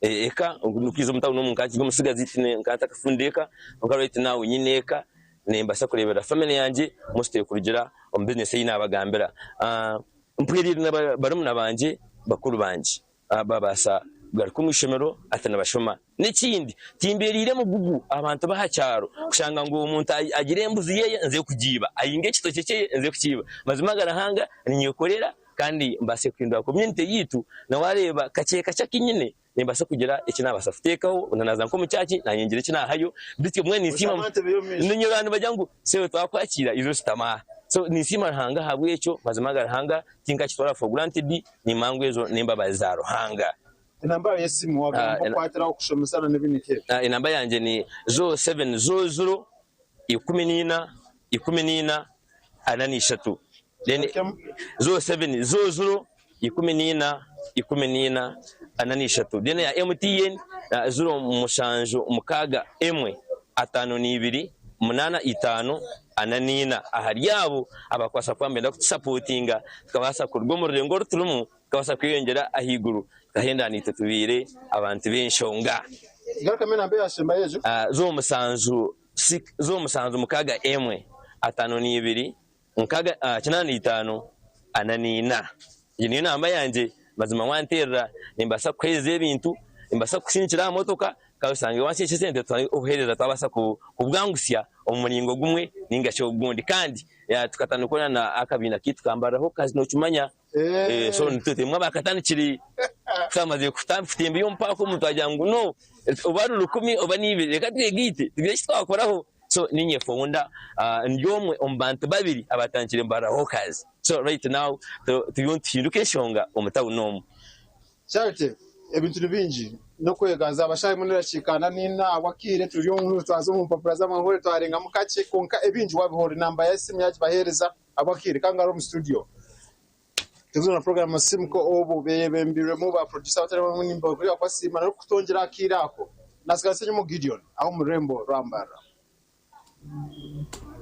Eka nikwiza omu tawuni omu nkakiri omutsigazi tine nkaba ntakafundire eka kwonka right now nyine eka nimbasa kureberera family yangye mostly kurugira omu business eyi nabagambira. Mpwereire na barumuna bangye, bakuru bangye. Babaasa kugaruka omu ishomero ati nibashoma. N'ekindi, timbeereire mugugu abantu b'aha kyaro kushanga ngu omuntu agire embuzi ye nze kugiiba, ahinge ekitookye kye nze kukiiba. Mazima aga Ruhanga ninyekorera kandi mbaase kuhindura community yaitu na waareeba kakye kakye aku nyine nimbaasa kugira eki naabaasa kuteekaho, naaza nk'omu church naanye ngire eki naahayo bityo mbwenu ninsiima ninyorora nibagira ngu sewe twakwakiira iwe oshutame aha. So ninsiima Ruhanga ahabw'ekyo, mazima aga Ruhanga tinkakitwara for granted, nimanya ngu ezo n'embabazi za Ruhanga. Enamba yawe y'esimu wagamba okwatiraho kushomesana n'ebindi nk'ebyo. Enamba yangye ni 0700 14 14 43. Then 0700 14 14 43. Then eya MTN 0761 52 85 44. Ahari abo abakubaasa kuba nibenda kutusapotinga tukabaasa kuruga omu rurengo oru turimu tukabaasa kweyongyera ahaiguru tukahenda naitwe tubaire abantu b'enshonga. Garukamu enamba eyashembayo egyo. 07 06 52 85 44. Egyo niyo namba yangye mazima wanteerera nimbaasa kukuheereza ebintu, nimbaasa kukusindikira aha motoka kandi oshange wansheesha esente okuheereza twabaasa kubwangusya omu muringo gumwe ninga shi ogundi kandi tukatandika kukora na akabiina kaitu ka Mbarara Hawkers nokimanya so nitwe twemwe abakatandikire twamazire kutembeya omu paaka omu twagira ngu no oba rurukumi oba niibiri reka twegaite tugire eki twakoraho so ninye founder ndi omwe omu bantu babiri abatandikire Mbarara Hawkers so right now turiyo nituhinduka enshonga omu tawuni omu. Charity, Ebintu ni bingi n'okwega zaaba shaaha emwe n'edakiika ana n'ina ahabw'akaire turi omu twaza omu mpapura z'amahurire twarengamu kakye kwonka ebingi wabihoorera enamba y'esimu yaagibaheereza ahabw'akaire ka ngaruka omu studio. Tuguze na puroguraamu Simuka obu beebembirwemu ba purodyusa abatari bamwe nimbahurira kubasiima n'okukutongyera akaire ako. Nasigara Ssenyomo Gideon aha omu rurembo rwa Mbarara.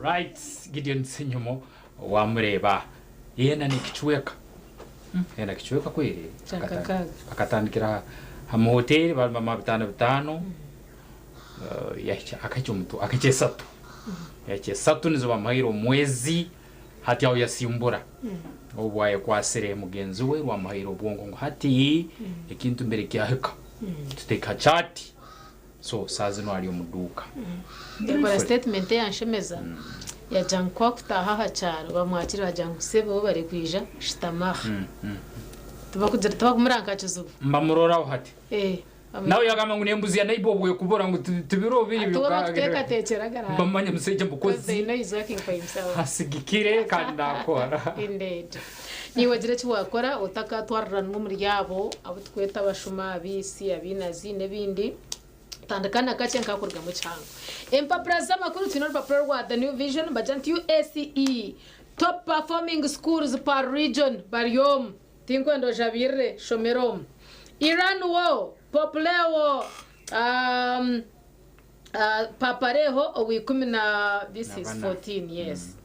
Right, Gideon Ssenyomo wamureeba yeena nekicweka yeena kicweka kweri Kyakakaaga. akatandikira ha muhoteri bamuha bitano bitano yahikya akahikya omutu akahikya esatu yahikya esatu nizo bamuhaire omwezi Hati aho yasimbura obu ayekwasire mugenzi we rwamuhaire obwongo ngu hati ekintu mbere kyahika tuteeke ha chati so saaha zinu ari omu duuka. Yakora statement eyanshemeza yagira ngu ku akutaaha aha kyaro bamwakire bagira ngu sebo webare kwija shutama aha tibakugira tibakumuranga nka kizibu. Mbamuroraho hati. Nawe yagamba ngu nembuzi ya neighbor obwo ekubura ngu tibiro biri Ati we bakuteekateekyera garaabe. Bamanya omusaija Because mukozi they know he's working for himself. asigikire kandi nakora. Indeed. Niiwe gira eki waakora otakatwariranwa omuri abo abu tukweta abashuma, abaitsi, abainazi n'ebindi. Tandika na kakye nkakurugamu ekihango. Empapura z'amakuru twine orupapura rwa The New Vision nibagira nti UACE Top Performing Schools per Region bari omu. Tinkwenda ojabirire shomera omu. Iran wo, Pope Leo um, uh, Papa Leho owa na this is 14 yes.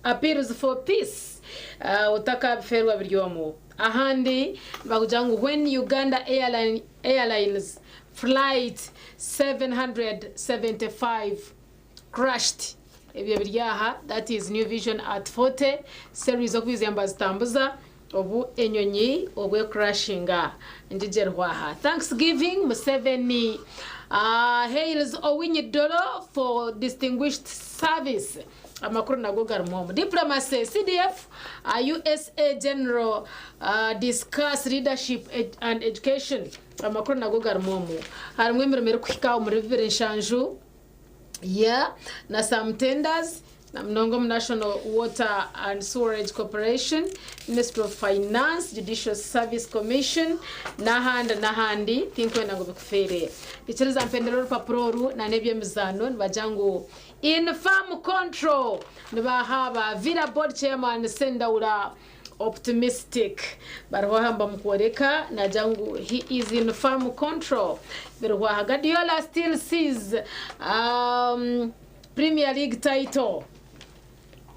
Appeals for peace uh, otakabifeerwa biri omu. Ahandi nibakugira ngu when Uganda Airline, Airlines flight 775 crashed ebyo biri aha that is New Vision at 40 series okwizemba mbazitambuza obu enyonyi obu ecrashinga ngigyerwa aha Thanksgiving Museveni uh, hails Owiny Dollo for distinguished service amakuru nago garimu omu diplomacy CDF uh, USA General uh, discuss leadership ed and education amakuru nago garimu omu harimu emirimo erikuhika omuri 2007 Yeah, na some tenders na munonga omu National Water and Sewerage Corporation, Ministry of Finance, Judicial Service Commission n'ahandi n'ahandi tinkwenda ngu bikufeere. Ikiriza mpendere orupapura oru na n'eby'emizaano nibagira ngu in farm control nibaha ba Villa Board Chairman Sendawula Optimistic bariho aha nibamukworeka nagira ngu he is in firm control biriho aha Guardiola still sees um, Premier League title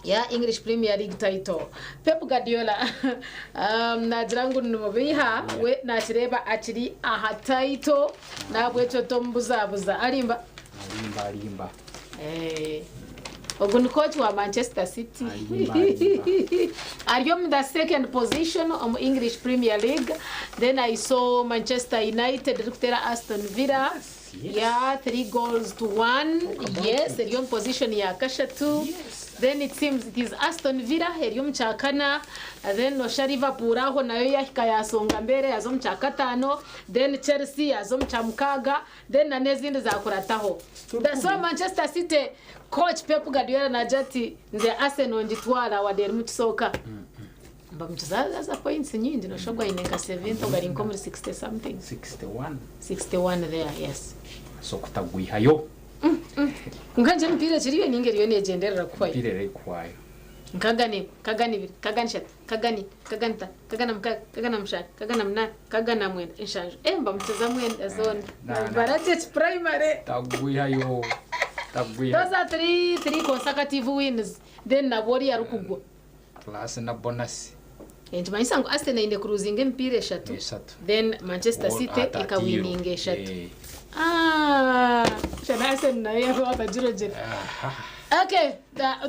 yeah, English Premier League title Pep Guardiola um, nagira ngu nimubiiha we nakireeba akiri aha title nahabwekyo tomubuzabuza arimba arimba arimba eh. Ogu ni coach wa Manchester City. Ari omu the second position omu English Premier League. Then I saw Manchester United erikuteera Aston Villa. Yeah, 3 goals to 1. Yes, eri omu position ya kashatu. Then it seems it is Aston Villa eri omu kyakana. Then nosha Liverpool aho nayo yahika yasonga mbere yaza omu kyakataano. Then Chelsea yaza omu kyamukaaga. Then na n'ezindi zakurataho. So Manchester City coach Pep Guardiola nagira ati nze Arsenal ngitwara wadde erimu kisooka. Bamukiza aza points nyingi nosha ogwo aine nka 70 ogwo ari nk'omuri 60 something. 61. 61 there yes. So kutagwihayo. Kwonka ngye emipiira ekiriyo ninga eriyo negyenderera kuhwayo. Emipiira erikuhwayo. Nkaga n'emwe, nkaga n'ibiri, nkaga n'ishatu, nkaga n'ina, nkaga n'itaano, nkaga na mukaaga, nkaga na mushanju, nkaga na munaana, nkaga na mwenda, enshanju. Eh, mbamukiza mwenda zoona. Nibabara gye ekipurayimare. Tagwihayo. Tagwihayo. Those are three consecutive wins. Then nabwo oriya arikugwa. Plus na bonus. Nikimanyisa ngu Arsenal eine kuruzinga emipiira eshatu. Eshatu. Then Manchester All City at ekawininga eshatu. Eh. Ah, shana Arsenal nayo yaaba bakagirogyera. Okay,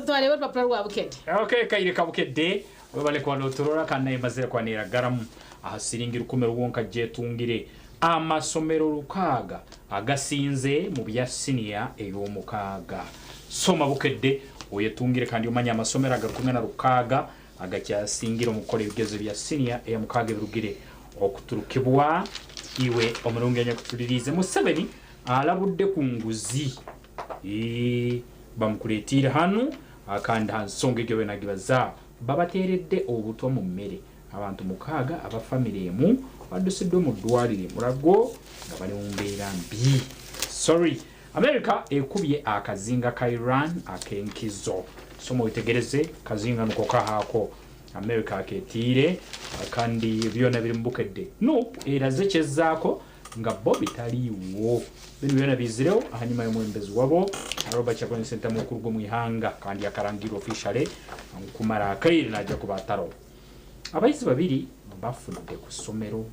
twareeba orupapura rwa Bukedde. Okay, kaire ka Bukedde webale kuba noturora kandi naye mazire kuba neragaramu aha siringi rukumi rwonka gyetungire amasomero rukaaga agasinze mu bya siniya ey'omukaaga. Soma Bukedde oyetungire kandi omanye amasomero agari na rukaaga agakyasingire omu kukora ebigezo bya siniya ey'omukaaga ebirugire okuturukibwa iwe omurungi anyakutuririize. Museveni alabudde ku nguzi. Eeh, bamukureetiire hanu kandi ha nsonga egyo yoona nagibaza. Babateeredde obutwa mu mmere. Abantu mukaaga aba famire emu baddusiddwa mu ddwaliro e Mulago nga bali mu mbeera mbi. Sorry. America ekubye akazinga ka Iran ak'enkizo. Soma wetegereze kazinga nuko kahaako. America aketiire kandi byona biri mu Bukedde. Nup eraze kyezzaako nga Bobi taliiwo. Binu byona bizireho ahanyuma y'omwebembezi wabo Robert Kyagulanyi Ssentamu okuruga omu ihanga kandi akarangirwa officially kumara akaire naija kuba ataroho. Abayizi babiri bafudde ku ssomero.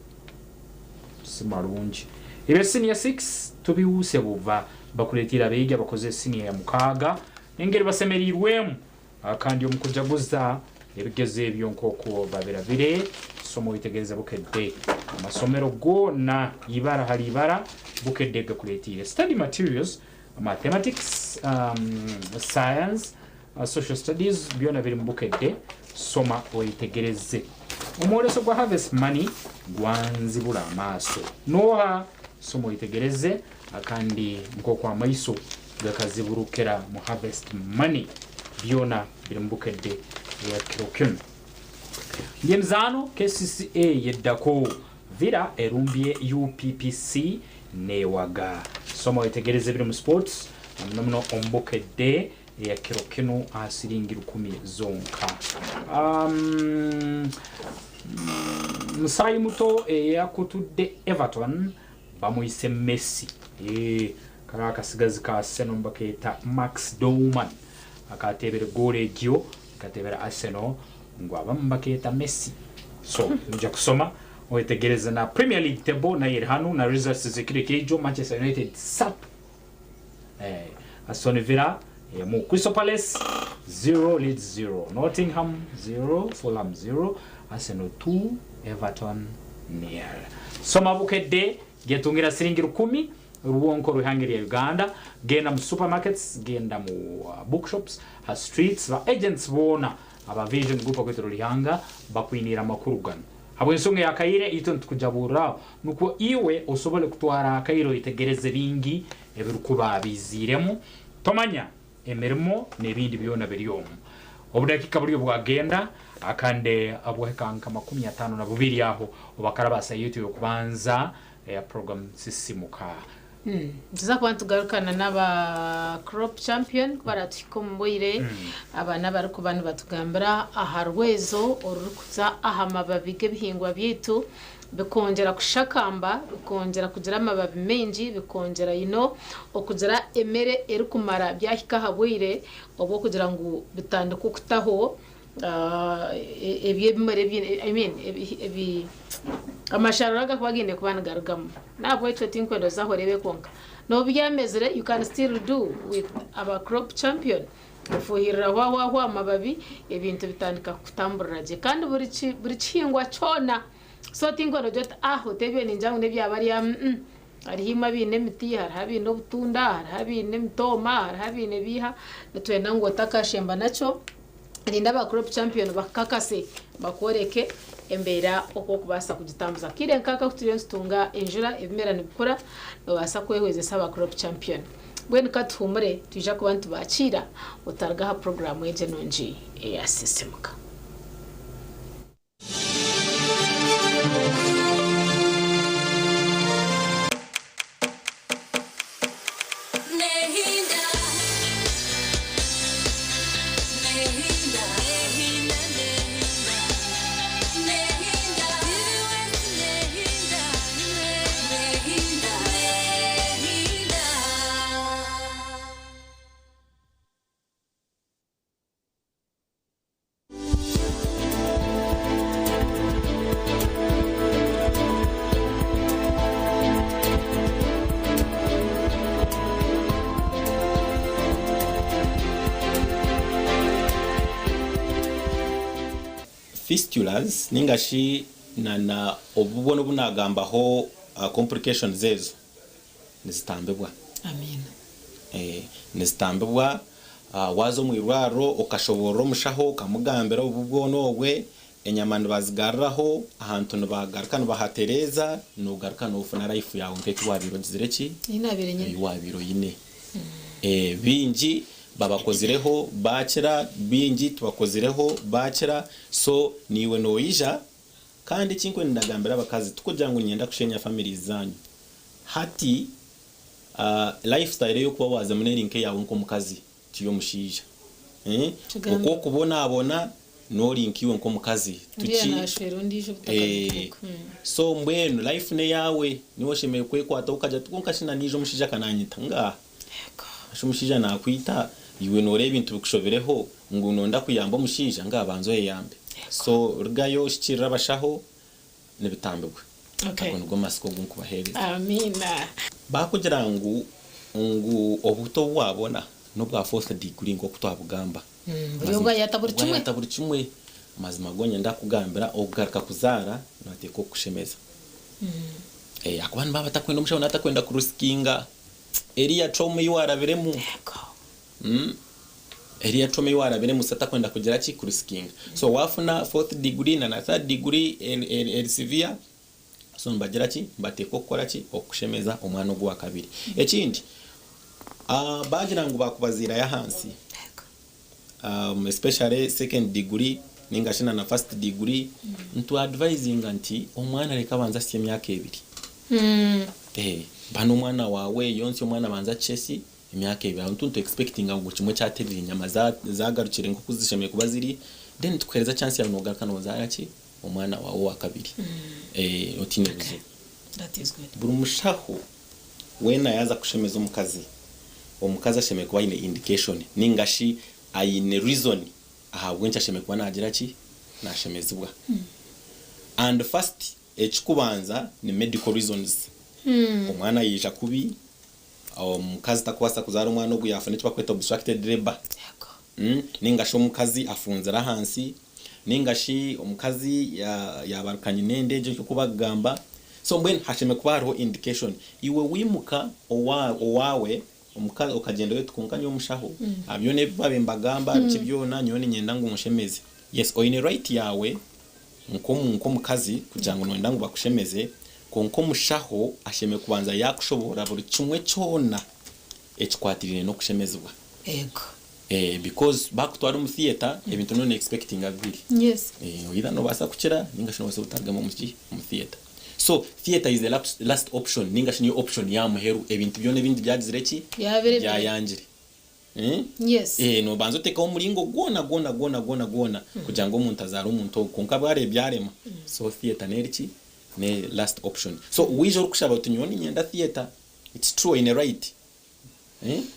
Si marungi. Ebya siniya 6 tubiwuuse buva. Bakureetiire abeegi abakoze siniya ya mukaaga n'engeri basemeriirwemu kandi omu kujaguza ebigezo ebyo nk'oku babirabire. Soma oyetegereze Bukedde. Amasomero goona ibara hali ibara Bukedde gakureetiire study materials, mathematics, science, social studies byona biri mu Bukedde. Soma oyetegereze. Omwoleso gwa Harvest Money gwanzibura amaaso. Nooha? Soma oyetegereze kandi nk'oku amaiso gakaziburukira mu Harvest Money. Byona biri mu Bukedde eya kiro kinu. By'emizaano, KCCA yeddako, Villa erumbye UPPC n'ewaga. Soma wetegereze ebiri mu sports na muno muno omu Bukedde eya kiro kinu aha siringi rukumi zonka. Um, musaayi muto eyakutudde Everton bamuyise Messi. Eeh, kari akasigazi ka Arsenal nibakeeta Max Dowman akateebire goolo egyo ekateebera Arsenal ngu abamu nibakeeta Messi. So noija kusoma oyetegereze na Premier League table nayo eri hanu na results z'ekiro ekyaijo Manchester United satu eh, Aston Villa emu, Crystal Palace 0 Leeds 0, Nottingham 0 Fulham 0, Arsenal 2 Everton nil. Soma Bukedde gyetungira siringi rukumi rwonka orw'eihanga erya Uganda. Genda mu supermarkets, genda mu bookshops, ha streets, ba agents boona aba Vision Group okwetoroora eihanga bakwiniire amakuru ganu. Habw'ensonga eya kaire itwe nitukujaburraho nukwo iwe osobole kutwara akaire oyetegereze bingi ebirukuba biiziiremu. Tomanya emirimo n'ebindi byona biri omu. Obudakiika buri obwagenda akande bwahika nka 52 aho obakarabasa yaitu ey'okubanza eya program Sisimuka. Nituza kuba nitugarukana n'aba Crop Champion ku baratuhika omu bwire. Aba n'abarikuba nibatugambira aha rwezo orurikuza aha mababi g'ebihingwa byaitu bikongyera kushakamba, bikongyera kugira amababi maingi, bikongyera you know okugira emere erikumara byahika aha bwire obw'okugira ngu bitandike okutaho ebyo ebimera ebi I mean ebi amasharuro agakuba gaine kuba nigarugamu. Nahabwekyo tinkwenda oze aho oreebe kwonka n'obu byamezire you can still do with aba Crop Champion. Ofuuhirira hwahwahwa aha mababi, ebintu bitandika kukutamburira gye. Kandi buri ki buri kihingwa kyona, so tinkwenda ogire oti ah oti ebyo ningira ngu n'ebya bariya, mm hariho imwe abaine emiti, hariho abaine obutunda, hariho abaine emitooma, hariho abaine biiha, nitwenda ngu otakashemba nakyo, rinda aba Crop Champion bakukakase bakworeke embeera oku orikubaasa kugitambuza. Akaire nk'aka ku turiyo nitutunga enjura ebimera nibikura, noobaasa kwehwezesa aba Crop Champion. Mbwenu ka tuhuumure, twija kuba nitubaakiira otaruga aha puroguraamu egi enungi eya Sisiimuka. Fistulas ninga shi na na obu bwona obu nagambaho complications ezo nizitambibwa. Amiina. Nizitambibwa waaza omu irwariro okashoboorora omushaho okamugambira obubi bwona obwe, enyama nibazigaruraho, ahantu nibagaruka nibahatereeza, nogaruka nofuna life yaawe nk'eki waabaire ogizire ki? Ei naabaire nyine. Ei waabaire oine. Baingi babakozireho baakira, baingi tubakozireho baakira, so naiwe noija Kandi eki nkwenda ndagambira abakazi tikugira ngu niinyenda kushenya families zanyu. Hati lifestyle eyokuba wazamu neri nkeyawe nkomukazi tiyomushaija. Kigambo. Oku okubonabona nori nkaiwe nkomukazi Uriya tuki nashwera ondiijo obutaka butuuka. So mbwenu life neyawe niwe oshemereire kwekwataho okagira oti kwonka shi nanaija omushaija akananyita ngaha. Shi omushaija nakwita iwe noreeba ebintu bikushobireho ngu noyenda kuyamba omushaija ngaha banza oyeyambe. So rugayo oshikirire abashaho nibitambibwa. Okay. Ago nigo masiko ogu nkubahereza. Amiina. Bakugira ngu ngu obuhuta obu wabona nobwa fourth degree nkoku twabugamba. Buri obwayata buri kimwe. Obwayata buri kimwe. Amazima go niinyenda kukugambira okugaruka kuzaara nibateekwa kukushemeza. Ahakuba nibaba batakwenda omushaho naaba atakwenda kurisikinga eriya trauma ei waarabiremu. Eriya trauma ei waarabiremu so atakwenda kugira ki? Kurisikinga. So waafuna fourth degree na na third degree eri severe, so nibagira ki? Nibateekwa kukora ki? Okukushemeza omwana ogu owa kabiri. Ekindi, baagira ngu baakubaziirayo ahansi, especially second degree ninga shi na na first degree, nitu advisinga nti omwana reka abanze ahitsye emyaka ebiri. Ba n'omwana waawe, yontsya omwana abanze ahitsye ki? Emyaka ebiri. Aho nitu expectinga ngu kimwe kyaterire enyama zagarukire nk'oku zishemereire kuba ziri, then tukuhereza chance yaawe nogaruka nozaara ki? Omwana waawe owa kabiri otiine buzibu. Buri mushaho weena yaaza kushemeza omukazi, omukazi ashemereire kuba aine indication ninga shi aine reason ahabw'enki ashemereire kuba naagira ki? Naashemezibwa. And first ekirikubanza ni medical reasons. Omwana yaija kubi, omukazi takubaasa kuzaara omwana ogu yaafuna eki barikweta obstructed labour, ninga shi omukazi afunzire ahansi, ninga shi omukazi yaabaruka nyina enda egyo nk'oku barikugamba. So mbwenu hashemereire kuba hariho indication. Iwe waimuka owaawe omukazi okagyendayo oti kwonka nyowe mushaho, byona ebi baabaire nibagamba biki byona nyowe niinyenda ngu onshemeze. Yes oine right yaawe nk'omukazi kugira ngu nooyenda ngu bakushemeze, kwonka omushaho ashemereire kubanza yaakushoboorora buri kimwe kyona ekikwatiraine n'okushemezibwa. Yego. Because baakutwara omu theatre ebintu nooba noexpectinga bibiri. Yes. Either noobaasa kukira ninga shi noobaasa obutarugamu omu ki? Omu theatre. So theatre is the last option ninga shi niyo option y'aha muheru ebintu byona ebindi byagizire ki? Byabiremire. Byayangire. Yes. Noobanza oteekaho omuringo gwona gwona gwona gwona gwona kugira ngu omuntu azaare omuntu ogwo kwonka bwareeba byarema so theatre n'eri ki? Ne last option. So waija orikushaba oti nyowe niinyenda theatre, it's true oine right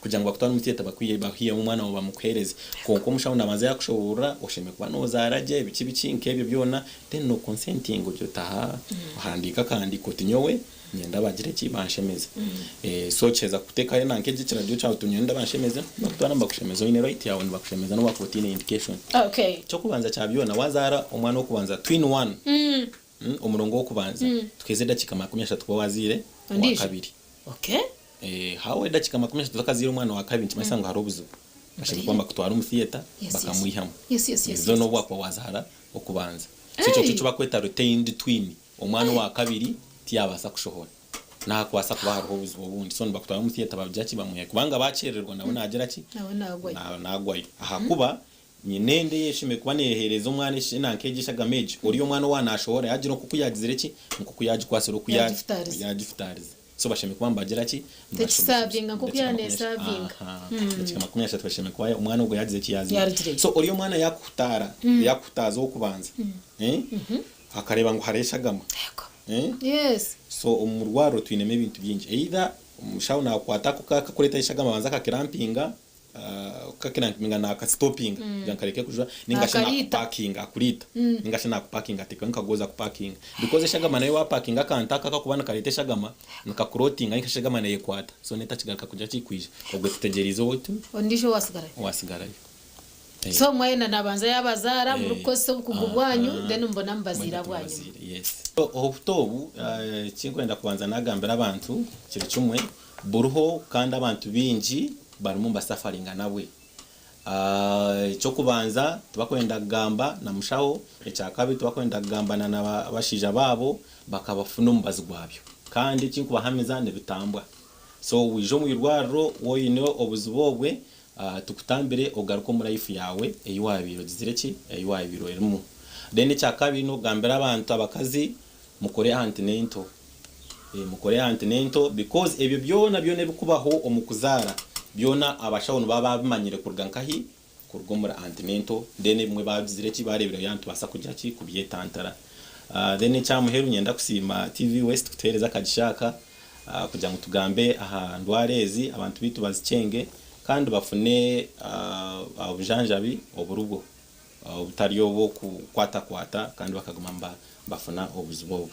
kugira ngu bakutware omu theatre bakwihemu omwana waawe bamukuheereze kwonka omushaho naabanza yaakushoboorora oshemereire kuba noozaara gye biki biki nk'ebyo byona then no consentinga ogire oti ahaa ohandiike akahandiiko oti nyowe. Niinyenda bagire ki? Banshemeze. So kiheza kuteekayo nanka egi ekiragiro kyawe oti niinyenda banshemeze, nibakutwara nibakushemeza oine right yaawe nibakushemeza n'obu wakuba otaine indication. Eky'okubanza kya byona waazaara omwana w'okubanza twin one, omurongo w'okubanza, tukuheeza edakiika 30 kuba waazaire owakabiri. Haawa edakiika 30 otakazaire omwana wa kabiri nikimanyisa ngu hariho obuzibu. Bashemereire kuba nibakutwara omu theatre bakamwihamu. Zo n'obu wakuba waazaara okubanza. So ekyo nikyo ekibakweta retained twin. Omwana owa kabiri tiyabaasa kushohora. Nahakubaasa kuba hariho obuzibu obundi. So nibakutwara omu theatre bagira ki? Bamwihayo. Kubanga bakyerererwa nawe nagira ki? Nawe nagwayo. Nagwayo. Ahakuba nyina enda eyeshemereire kuba neheereza omwana nanka egi eshagama egi, oriya omwana owa nashohora yagira nkoku yagizire ki? Nkoku yagikwasire oku yagifutaarize. So bashemereire kuba nibagira ki? Tekisavinga nkoku yanesavinga. Edakiika 30 bashemereire kuba omwana ogwo yagize ki? Yazairwe. So oriya omwana yakuhutaara, yakuhutaaza ow'okubanza, Akareeba ngu hariho eshagama. Yes. So omu rwariro twinemu ebintu bingi. Either omushaho nakukwata ako kakureetaho eshagama abanze akakirampinga, kukakirampinga nakasitopinga kugira ngu kareke kujwa ninga shi Akariita. nakupakinga akuriita ninga shi nakupakinga ateekaho nkagozi akupakinga because eshagama nayo wapakinga akantu ako akakuba nikareeta eshagama nikakurotinga ninga shi eshagama neyekwata so netakigaruka kugira ki kwija obwo tutegyereize owaitu Ondiijo owasigarayo. owasigarayo. So mwayenda nabanza yabazaara murikukozesa obukugu bwanyu then mubona mubaziire abwanyima. Yes. Obuto obu ekinkwenda kubanza nagambira abantu kiri kimwe, buriho kandi abantu baingi barimu nibasafaringa nabwe. Eky'okubanza tibakwenda kugamba na mushaho, ekyakabiri tibakwenda kugamba na nabashaija baabo bakabafuna omubazi gwabyo. Kandi ekinkubahamiza nibitambwa. So waija omu irwariro waaba oine obuzibu obwe, Tukutambire ogaruke omu life yaawe ei waabaire ogizire ki? Ei waabaire orimu. Then ekyakabiri n'okugambira abantu abakazi mukore antenatal. Mukore antenatal because ebyo byona byona ebikubaho omu kuzaara byona abashaho nibaba babimanyire kuruga nkahi? Kuruga omuri antenatal then ebimwe bagizire ki? Bareebire yaaba nitubaasa kugira ki? Kubyetantara. Then ekyamuheru niinyenda kusiima TV West kutuheereza akagisha aka. Kugira ngu tugambe aha ndwara ezi abantu baitu bazikyenge kandi bafune obujanjabi oburibwo obutari obw'okukwatakwata kandi bakaguma nibafuna obuzibu obwo.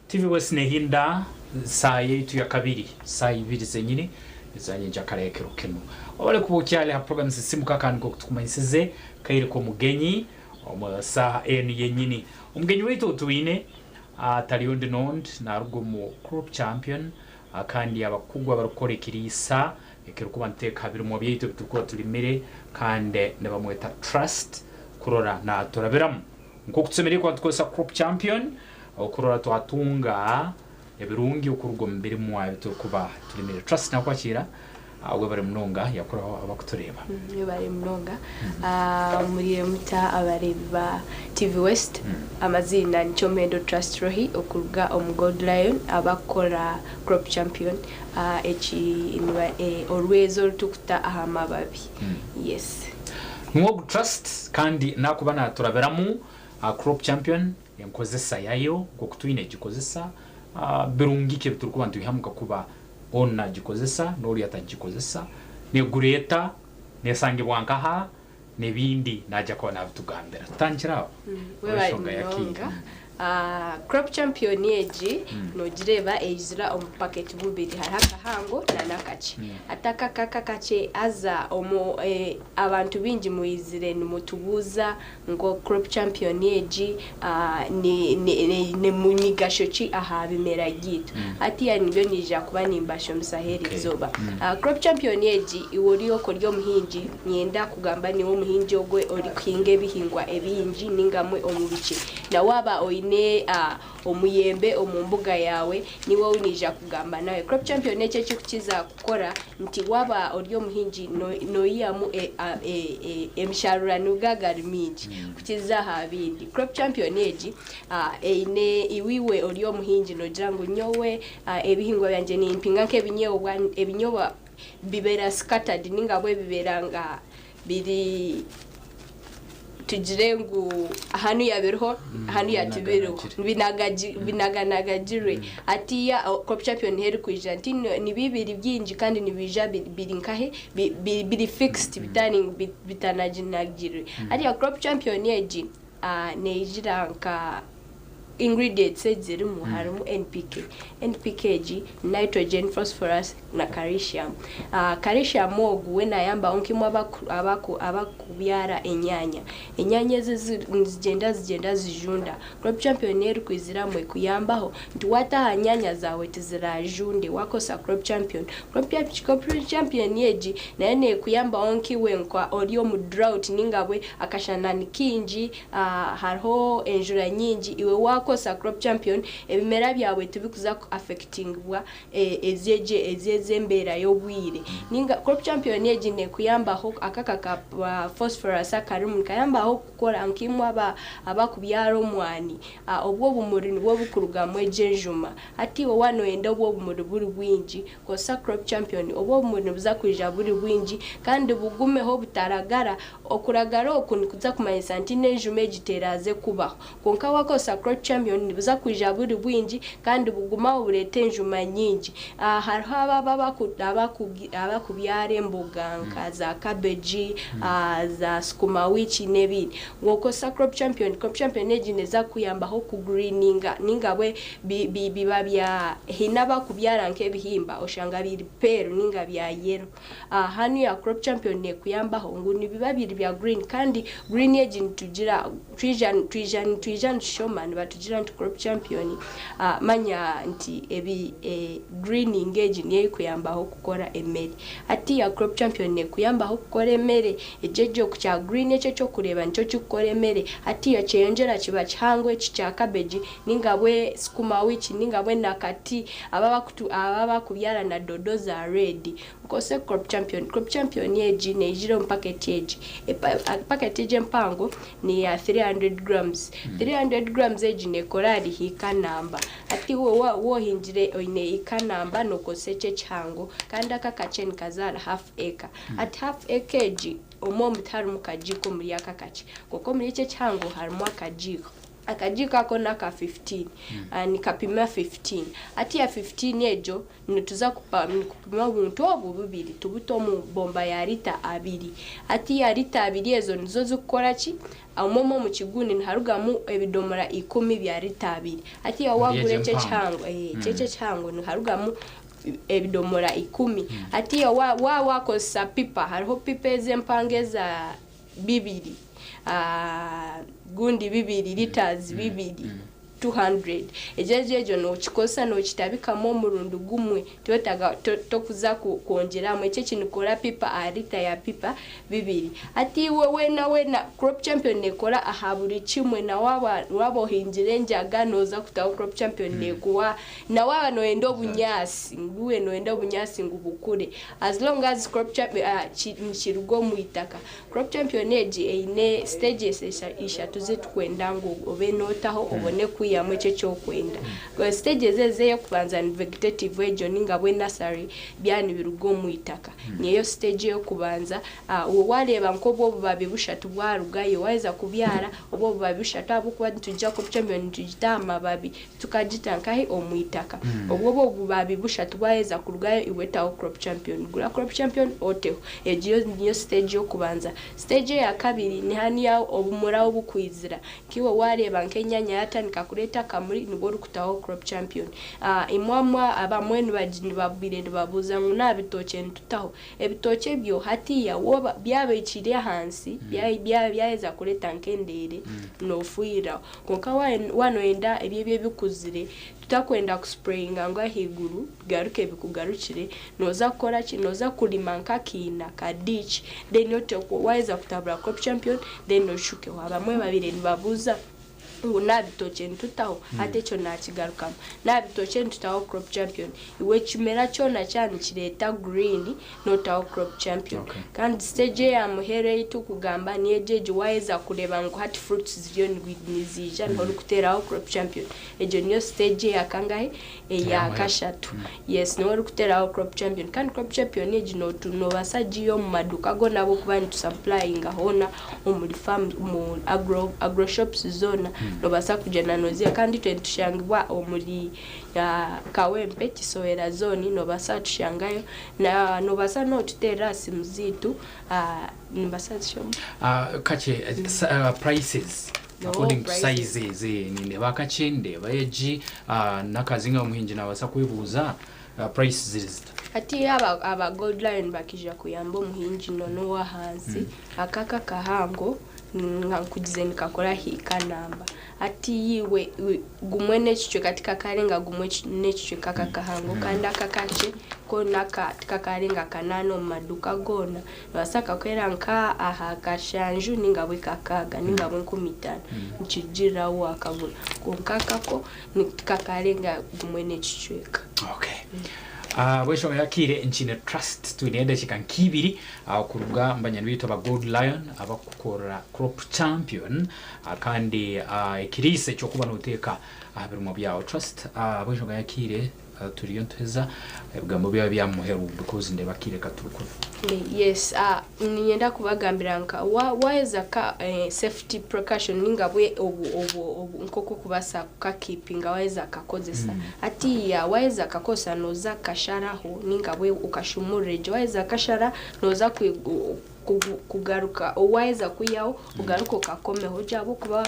TV West nehinda saa yaitu ya kabiri saa ibiri zenyini ezanyinja kare ekiro kinu obale kuba okyali ha program sisimuka kandi nkoku tukumanyisize kaire k'omugenyi omu saaha enu yenyini omugenyi waitu otwine atari ondi nondi naruga omu crop champion kandi abakugu abarikukora ekiriisa ekirikuba niteeka ha birimwa byaitu ebiturikuba turimire kandi nibamweta Trust kurora naturabiramu Nk'oku tusemeriire kuba nitukozesa Crop Champion okurora twatunga ebirungi okuruga omu birimwa ebi turikuba turimire. Trust nakwakira webare munonga yakuraho abakutureeba. Mwebare munonga. Muriire muta abareebi ba TV West? Amaziina ni Kyomuhendo Trust Rohi okuruga omu Gold Lion abakukora Crop Champion eki orwezo orutukuta aha mababi. Yes. Nwogu Trust kandi nakuba naturabiramu Crop Champion enkozesa yayo nkoku twine egikozesa, birungi ki ebiturikuba nitwihamu kakuba onu nagikozesa nori atagikozesa, negura eta, nesangibwa nkaha, nebindi naija kuba nabitugambira. Tutandikire aho Webale enshonga ya kiire. munonga. Crop Champion egi nogireeba eizira omu bupaketi bubiri hariho akahango n'akakye. Hati aka aka akakye haza omu abantu baingi mwizire nimutubuuza ngu Crop Champion egi eine migasho ki aha bimera byaitu. Hatiiya nibyo niija kuba nimbashomesaho eri izooba. Crop Champion egi iwe ori okwo ori omuhingi, niinyenda kugamba niiwe omuhingi ogwe orikuhinga ebihingwa ebingi nainga mwe omu bikye. Na waaba oine. oine omuyembe omu mbuga yawe, niwe ou kugamba nawe. Crop Champion ekyo ekikukiza kukora nti waba ori omuhingi noyihamu emisharura nigagari mingi kukiza aha bindi. Crop Champion egi eine iwiwe ori omuhingi nogira ngu nyowe ebihingwa byangye nimpinga nk'ebinyobwa, ebinyobwa bibeera scattered ninga bwe bibeera nga biri tugire ngu hanu yabiriho hanu yatibiriho binaganagagirwe. Atiya Crop Champion heri kwija nti ni bibiri byingi kandi nibija biri nkahe biri fixed bitani bitanaginagirwe. Ariya Crop Champion egi neijira nka ingredients ezirimu harimu NPK. NPK egi nitrogen, phosphorus na calcium. Calcium ogu we nayamba onkimwe abakubyara enyanya. Enyanya ezi zigenda zijunda. Crop Champion eri kwiziramu ekuyambaho nti wataha nyanya zawe tizirajunde wakosa Crop Champion. Crop Champion egi nayo nekuyamba onkiwe nkwa ori omu drought ningabwe akashana ni kingi, hariho enjura nyingi, iwe wakosa Crop Champion ebimera byawe tibikuza affectingwa ezeje ezembeera y'obwire. Ninga Crop Champion egi nekuyambaho akaka ka phosphorus akarimu kayambaho kukora nkimwe abakubyara omwani, obwo obumuri nibwo bukurugamu enjuma. Ati iwe wanoyenda obwo obumuri buri bwingi kosa Crop Champion, obwo obumuri nibuza kwija buri bwingi kandi bugumeho butaragara. Okuragara oku nikuza kumanyisa nti n'enjuma egi teraze kubaho, konka wakosa Crop Champion nibuza kwija buri bwingi kandi bugumaho bureta enjuma nyingi. Hariho abakubyara emboga nka za cabbage, za sukuma wiki n'ebindi, wokosa Crop Champion. Crop Champion egi neza kuyambaho ku greeninga ninga bwe biba bya hina bakubyara nk'ebihimba oshanga biri pale ninga bya yellow. Hanu ya Crop Champion nekuyambaho ngu nibiba biri bya green, kandi green egi nitugira twija nitushoma nibatugira nti Crop Champion manya nti ebi greening egi niyo ekuyambaho kukora emere. Ati ya Crop Champion nekuyambaho kukora emere ejejo kya green ekyo kyokureba nicyo kikukora emere. Ati ya kyeyongera kiba kihango eki kya cabbage ninga bwe sukuma wiki ninga bwe nakati abakubyara na dodo za red, ukose Crop Champion. Crop Champion egi neijira mu packet egi, packet egi empango ni ya 300 grams. 300 grams egi nekora hika namba. Ati wohingire oine ika namba nokose ekihango kandi aka kache nikazara half acre. Ati half acre egi omwo mutarimu kajiko muri aka kache, koko muri eki kihango harimu akajiko. Akajiko ako naka 15, nikapima 15. Ati ya 15 ejo nituza kupima obuntu obu bubiri tubuta omu bomba ya lita 2. Ati ya lita 2 ezo nizo zikukora ki? Omomo mu kiguni niharugamu ebidomora 10 bya lita 2. Ati ya wagura ekyo kihango ekyo kihango niharugamu ebidomora 10. Ati ya wakosa pipa, hariho pipa ez'empango eza bibiri, gundi bibiri liters bibiri 200. Ejeje ejo nokikosa nokitabikamu omurundi gumwe totaga tokuza kwongyeramu ekyo kinikora pipa alita ya pipa bibiri. Ati iwe wena Crop Champion nekora aha buri kimwe, na waba ohingire enjaga noza kutaho Crop Champion nekuwa, na waba noyenda obunyasi nguwe noyenda obunyasi ngu bukure as long as Crop Champion kiruga omu itaka. Crop Champion egi eine stages ishatu zetukwenda ngu obe notaho obone kuyamu ekyo kyokwenda. Stages ezeyo kubanza ni vegetative ejo ninga bwe nursery byani biruga omu itaka, niyo stage yo kubanza. Wareba nk'obwo obubabi bushatu bwarugayo waheza kubyara obwo obubabi bushatu ahabwokuba nitujja Crop Champion nitugita amababi tukagita nkahi omu itaka. Obwo obubabi bushatu bwaheza kurugayo iwetaho Crop Champion, gura Crop Champion oteho. Egiyo niyo stage yo kubanza. Stage ya kabiri ni haniya obumura obukwizira kiwe wareba nk'enyanya yatandika kuleta kamuri nibwo orikutaho Crop Champion. Imwamwa abamwe nibabwire nibabuuza ngu nabitookye nitutaho ebitookye byo hatiya woba byabekire ahansi byaheza kuleta nk'endeere nofuira, konka wanoyenda ebyebyo bikuzire tutakwenda kusprayinga ngo ahiguru garuke bikugarukire, noza kukora ki? Noza kulima nkakiina ka ditch, then waheza kutabura Crop Champion then oshukeho. Abamwe babire nibabuuza Ngu nabitookye nitutaho hati ekyo nakigarukamu nabitookye nitutaho Crop Champion iwe ekimera kyona kyaba nikireeta green notaho Crop Champion kandi stage eya muheru ei turikugamba niyo egyo egi waheza kureeba ngu hati fruits ziriyo niziija niho orikuteeraho Crop Champion egyo niyo stage eya kangahe eya kashatu yes niho orikuteeraho Crop Champion kandi Crop Champion egi nobaasa kugiiha omu maduuka goona ahabw'okuba nitusupplyinga hoona omuri farm omu agro agro shops zoona nobaasa kugyenda noziiha kandi itwe nitushangibwa omuri Kawempe Kisowera zone nobaasa kutushangayo na nobaasa n'okututeerera aha simu zaitu nimbaasa kuzishoma? Kakye prices according to sizes nindeeba akakye ndeeba egi n'akazinga omuhingi nabaasa kwebuuza price ziri zita? Hati aba aba Gold Lion bakija kuyamba omuhingi noona ow'ahansi aka akakahango Nka nkugize nikakora hiika namba. Hati iwe gumwe n'ekicweka tikakarenga gumwe n'ekicweka aka kahango kandi aka akakye ko naka tikakarenga kanaana omu maduuka goona. Nibaasa kukakwera nka aha kashanju ninga bwe kakaaga ninga bwe 5000 nikirugiirira ahu waakagura. Kwonka aka ko tikakarenga gumwe n'ekicweka. Okay. Ahabw'enshonga y'akaire nkiine Trust twine edakiika nk'ibiri kuruga omu banywani baitu aba Gold Lion abarikukorera Crop Champion kandi ekiriisa eky'okuba noteeka aha birimwa byawe. Trust ahabw'enshonga y'akaire turiyo nituheza ebigambo byawe bya muheru because ndeeba akaire katurikufa. Yes, niinyenda kubagambira nka waaheza ka safety precaution ninga bwe obu obu obu nk'oku orikubaasa kukakiipinga waaheza kukakozesa. Hatiiya waaheza kukakozesa nooza kukasharaho ninga bwe okashumurure gye. Waaheza kukashara nooza kugaruka waaheza kwihaho ogaruke okakomeho gye ahabw'okuba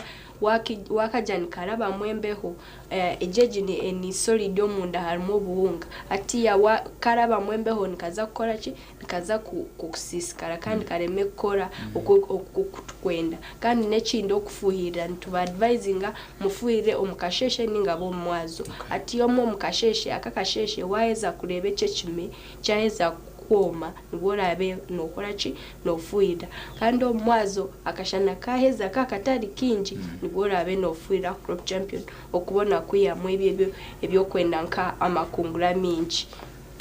waakagira nikarabamu embeho Egyo egi ni solid omunda harimu obuhunga. Hatiiya karabamu embeho nikaza kukora ki? Nikaza kusiisikara kandi kareme kukora oku turikwenda. Kandi n'ekindi okufuuhirira nituba advisinga mufuuhirire omu kasheeshe ninga bw'omu mwazo. Hatiiya omwe omu kasheeshe, aka akasheeshe waaheza kureeba eki ekime kyaheza kwoma nibwo oraabe nookora ki? Noofuuhirira. Kandi omu mwazo akashana kaaheza ka katari kaingi nibwo oraabe noofuuhirira Crop Champion okubona kwihamu ebyo ebyo ebi orikwenda nka amakungura maingi.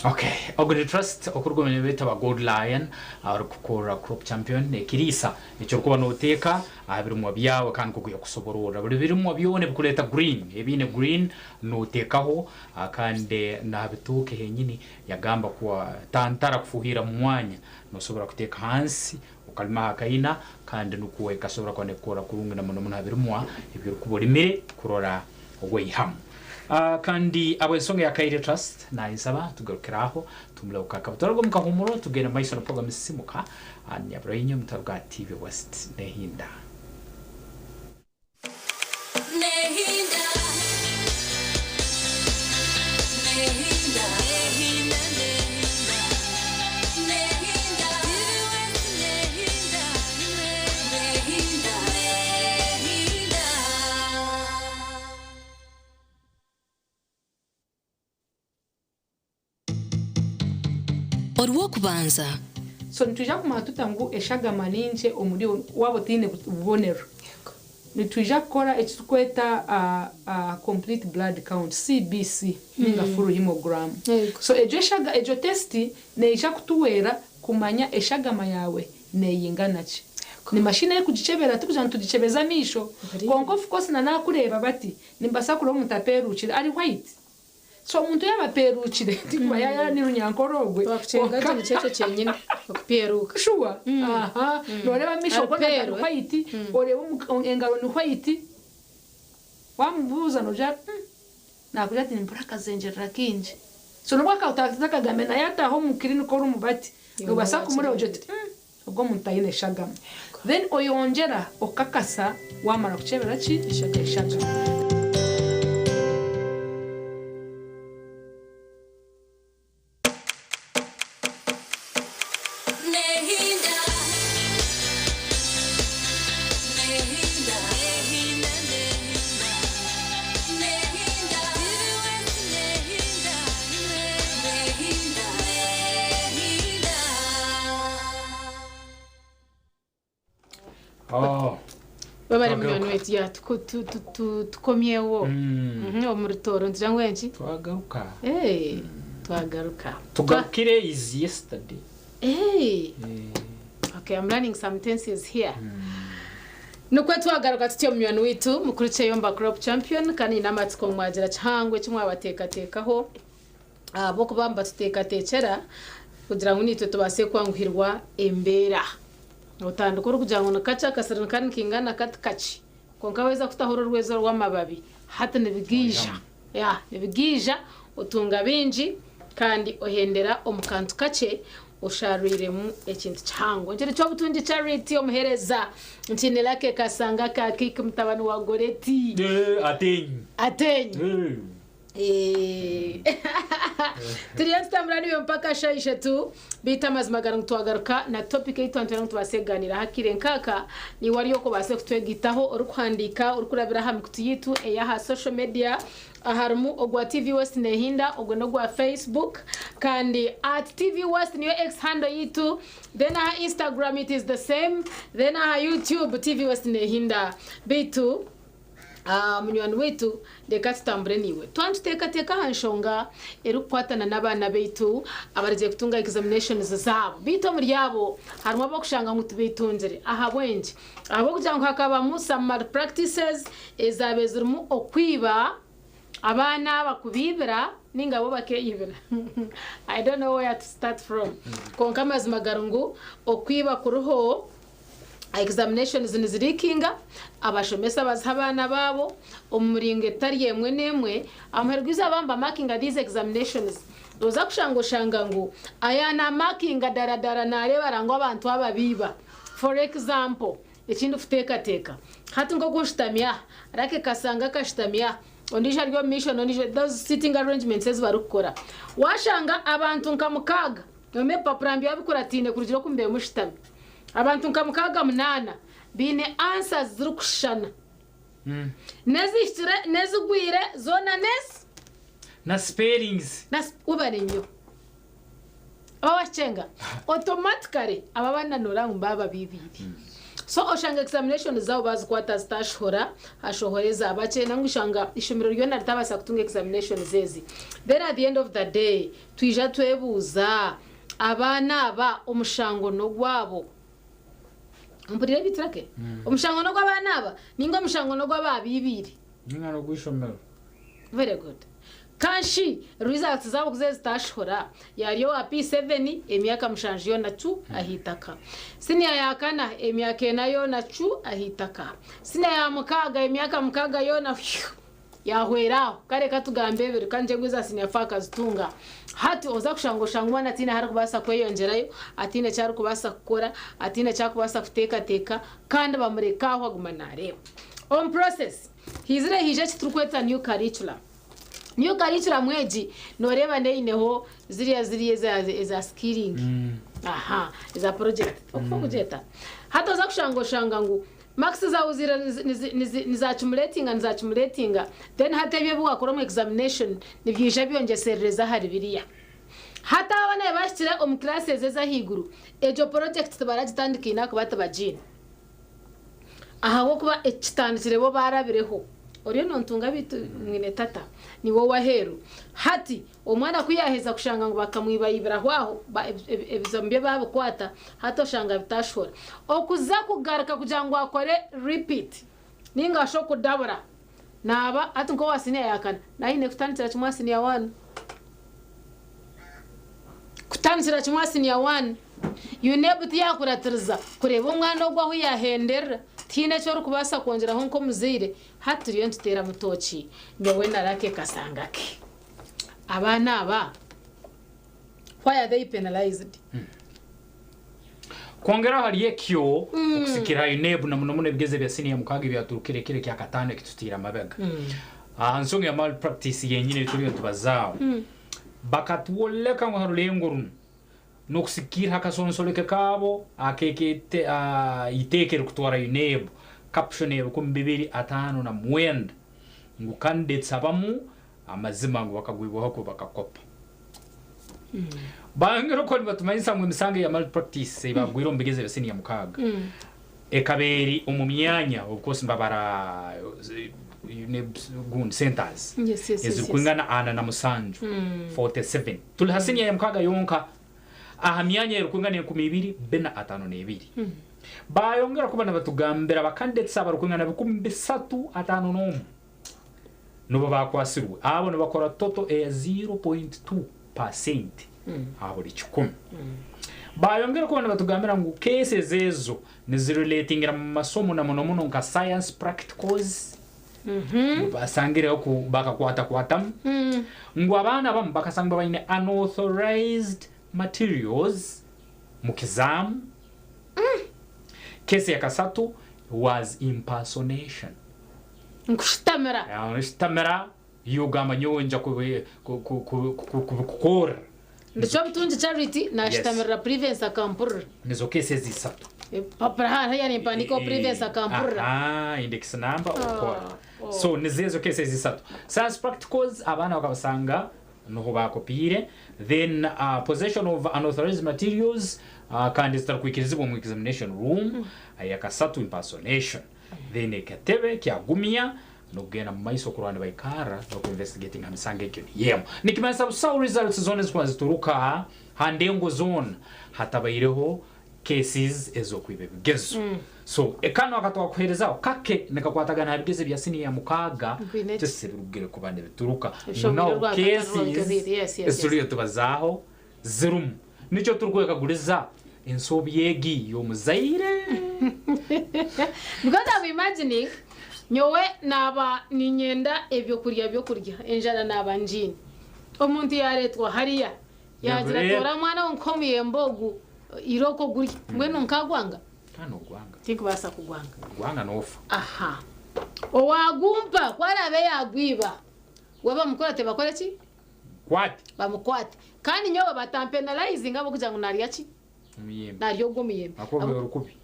Okay, ogu ni Trust okuruga omu beeta ba Gold Lion arikukorera Crop Champion ekiriisa eki orikuba nooteeka aha birimwa byawe kandi nk'oku yakusobororera buri birimwa byona ebikureeta green ebiine green nooteekaho kandi n'aha bitooke henyini Yagamba ku tantara kufuhirra mu mwanya, nosobora kuteeka hansi okalimaho akaina kandi nukwo ekasobora kuba nekukora kurungi na muno muno ha birimwa ebyorukuba olimire kurora waihamu. Kandi habw'ensonga ya Kaire Trust nansaba tugarukire aho tumule kukakaba turaruga omu kahumuro tugende mumaiso na program Sisimuka Nyabura-inywe mutaruga aha TV West Nehinda. Orw'okubanza. So nitwija kumanya tuta ngu eshagama ni nkye omuri iwe waaba otaine bubonero? Nitwija kukora eki turikweta complete blood count, CBC, ninga full hemogram. So egyo eshaga egyo test neija kutuhwera kumanya eshagama yaawe neyingana ki. Ni machine erikugikyebera tikugira ngu tugikyebeze amaisho kwonka of course na naakureeba bati nimbaasa kureeba omuntu apeeruukire ari white. So omuntu yaaba apeeruukire tikuba yaaba ni runyankore ogwe Twakucenga kwonka gye nikyo ekyo kyenyine okupeeruuka. Shuwa aha nooreeba amaisho goona Aripeeru gari white oreeba omu engaro ni white waamubuuza noogira oti naakugira ati nimpurira akazengyerera kaingi so nobu akataza akagambe naye ataaha omu clinic orimu bati noobaasa kumureeba ogire oti ogu omuntu taine shagama then oyongyera okakasa wamara kukyebera ki eshagama. Oh. Webare Twagaruka. munywani waitu ya tukomyewo omu rutooro nitugira ngu enki Twagaruka. Eh, twagaruka. Tugarukire is yesterday. Hey. Okay, I'm learning some tenses here. Nukwe twagaruka tutyo munywani waitu mukuru Kyeyomba Crop Champion, kandi nyine amatsiko mwagira kihango eki mwabateekateekaho ahabw'okuba nibatuteekateekyera kugira ngu naitwe tubaase kwanguhirwa embeera. Otandika orikugira ngu nikakye akasiri nikari nikingana kati kakye, kwonka waaheza kutaho oru orwezo rw'amababi hati nibigiija, ya nibigiija otunga bingi kandi ohendera omu kantu kakye osharwiremu ekintu kihango. Nkiri Kyobutungi Charity omuheereza, nkiine Lucky Kasanga ka Kiiki mutabani wa Goreti. Atenyi. Atenyi. Turiyo nitutambura nibyo mpaka shaaha ishatu, beitu amazima gari ngu twagaruka na topic ei twantwire ngu tubaase kugaaniira hakire nkaaka. Niiwe ari okwo obaase kutwegitaho orikuhandiika orikurabira aha mikutu yaitu ey'aha social media, harimu ogwa TV West Nehinda, ogwo n'ogwa Facebook, kandi at TV West niyo X handle yaitu, then aha Instagram it is the same, then aha YouTube TV West Nehinda. Beitu munywani waitu, reka tutambure naiwe. Twantuteekateeka aha nshonga erikukwatana n'abaana baitu abarigye kutunga examinations zaabo. Beitu omuri abo harimu ab'okushanga ngu tibeitungire. Ahabw'enki? Ahabw'okugira ngu hakabamu some malpractices ezaabaire zirimu okwiba abaana aba kubiibira ninga bo bakeeyibira. I don't know where to start from. Kwonka amazima gari ngu okwiba kuriho, examinations nizirikinga, abashomesa baziha abaana baabo omu miringo etari emwe n'emwe. Aha muheru gw'eizooba nibamakinga these examinations. Oza kushanga oshanga ngu aya namakinga daradara nareeba ngu abantu aba biiba. For example, ekindi kuteekateeka hati nk'oku nshutami aha, Lucky Kasanga akashutami aha, ondiijo ari omu maisho n'ondiijo, those sitting arrangements ezi barikukora. Washanga abantu nka mukaaga omu ebipapura byabikuratiine kurugira oku mubaire mushutami. Abantu nka mukaaga munaana baine answers zirikushushana. N'ezihikire n'ezigwire zoona n'ezi. Na spellings. Na webare nnyo. Aba wakyenga automatically aba bananura ngu baaba bibiire. So oshanga examination zaabo bazikwata zitashohora, hashohora eza bakye, nangwa oshanga ishomero ryona ritabaasa kutunga examinations ezi. Then at the end of the day twija twebuuza abaana aba omushango n'ogwabo. Mpurire ebiturake? Omushango n'ogw'abaana aba ninga omushango n'ogw'ababibiire? Ninga n'ogw'ishomero. Very good. Kanshi results zaabo kuze zitashohora, yari owa P7 emyaka 7 yoona cu ah'itaka. Senior ya kana emyaka 4 yoona cu ah'itaka. Senior ya 6 emyaka 6 yoona phew, yahwera aho. Kare katugambe ebiri kangye ngu eza senior 4 akazitunga. Hati oza kushanga oshanga omwana atiine ahu arikubaasa kweyongyerayo, atiine eki arikubaasa kukora, atiine eki arikubaasa kuteekateeka, kandi bamureka aho aguma naareeba. Omu process, haizire haija eki turikweta new curriculum. New curriculum egi nooreeba neineho ziriya ziriya eza skilling, aha, eza project, okufa kugyeta. Hati oza kushanga oshanga ngu marks zaawe zira nizacumulatinga, nizacumulatinga, then hati ebyo ebi wakora omu examination nibyija byongyeserereza ahari biriya. Hati aba abaana bahikire omu classes ez'ahaiguru, egyo project tibaragitandikaine ahakuba tibagiine. Ahabw'okuba ekitandikire bo baarabireho. Oriyo noontunga beitu mwine tata niiwe ow'aheeru. Hati omwana ku yaaheza kushanga ngu bakamwibaibiraho aho, ebizamu bye baabikwata, hati oshanga bitaashohora. Okuza kugaruka kugira ngu akore repeat ninga shi okudabura, naaba hati nk'owa siniya ya kana, naaba aine kutandikira kimwe aha siniya wani. Kutandikira kimwe aha siniya wani. UNEB tiyaakuratiriza kureeba omwana ogwo ahu yaahenderera. Tihaine eki orikubaasa kwongyeraho nk'omuzaire. Hati turiyo nituteera mutooki nyowe na Lucky Kasanga ke. Abaana aba, why are they penalized? Kwongera ahari ekyo, okusikira UNEB na muno muno ebigezo ebya siniya 6 ebyaturukire ekiro ekyakataano ekitutiire amabega. Aha nsonga ya malpractice yenyini ei turiyo nitubazaaho, bakatwoleka ngu aha rulengo runu n'okusikirra akasonsoreke kaabo ak'ekete iteeka erikutwara UNEB caption ya 2059 ngu candidates abamu amazima ngu bakagwibwaho kwo bakakopa. Bangire okwo nibatumanyisa ngu emisango eya malpractice ei bagwire omu bigezo ebya siniya 6. Ekaba eri omu myanya, of course nibabara gundi centers ezirikwingana 47, 47. Turi ha siniya ya mukaaga yonka aha myanya erikwingana 2452. Bayongera kuba nibatugambira bakandidates abarikwingana 351 nibo bakwasirwe. Abo nibakora total eya 0.2% aha buri kikumi. Bayongera kuba nibatugambira ngu cases ezo nizirelatingira mu masomo na muno muno nka science practicals. Basangireho ku bakakwatakwatamu ngu abaana abamu bakasangwa baine unauthorized materials mu kizaamu. Case ya kasatu was impersonation. Nkushitamira. Nshitamira yogamba nyowe nja kubikukora. Ndikyo obutungi Charity nashitamirira Prevence akampurira. Nizo cases isatu. Papura hariya nimpandika Prevence akampurira. Index number okora. So nizezo cases isatu. Science practicals abaana bakabasanga nuho bakopiire. Then possession of unauthorized materials kandi zitarikwikirizibwa mu examination room. Ayakasatu impersonation. Then ekatebe kyagumya nokugenda mu maiso okurwana baikara nokuinvestigating emisango egyo niyemu. Nikimanyisa busaho results zoona ezikuba zituruka ha ndengo zoona hatabaireho cases ez'okwiba ebigezo. So kano akatwakuherezaho kake nikakwatagana aha bigezo ebya siniya mukaaga just ebirugire kuba nibituruka. Ebishongore No rwa cases ezituriyo tubazaaho zirumu. Nikyo turikwekaguriza ensobi egi y'omuzaire. Because I'm imagining nyowe naba ninyenda ebyokurya byokurya enjara naba njiine. Omuntu yaretwa hariya yagira tora mwana wo nkomuyembe ogu iroko guri mbwenu nkagwanga. Kano gwanga. Tinkubasa kugwanga. Gwanga nofa. Aha. Owagumpa kwarabe yagwiba. Waba mukora te bakore ki? Kwate. Bamukwate. Kandi nyowe batampenalize abo kugira ngu narya ki? Omuyembe. Narya ogwo muyembe. Akobe orukubi.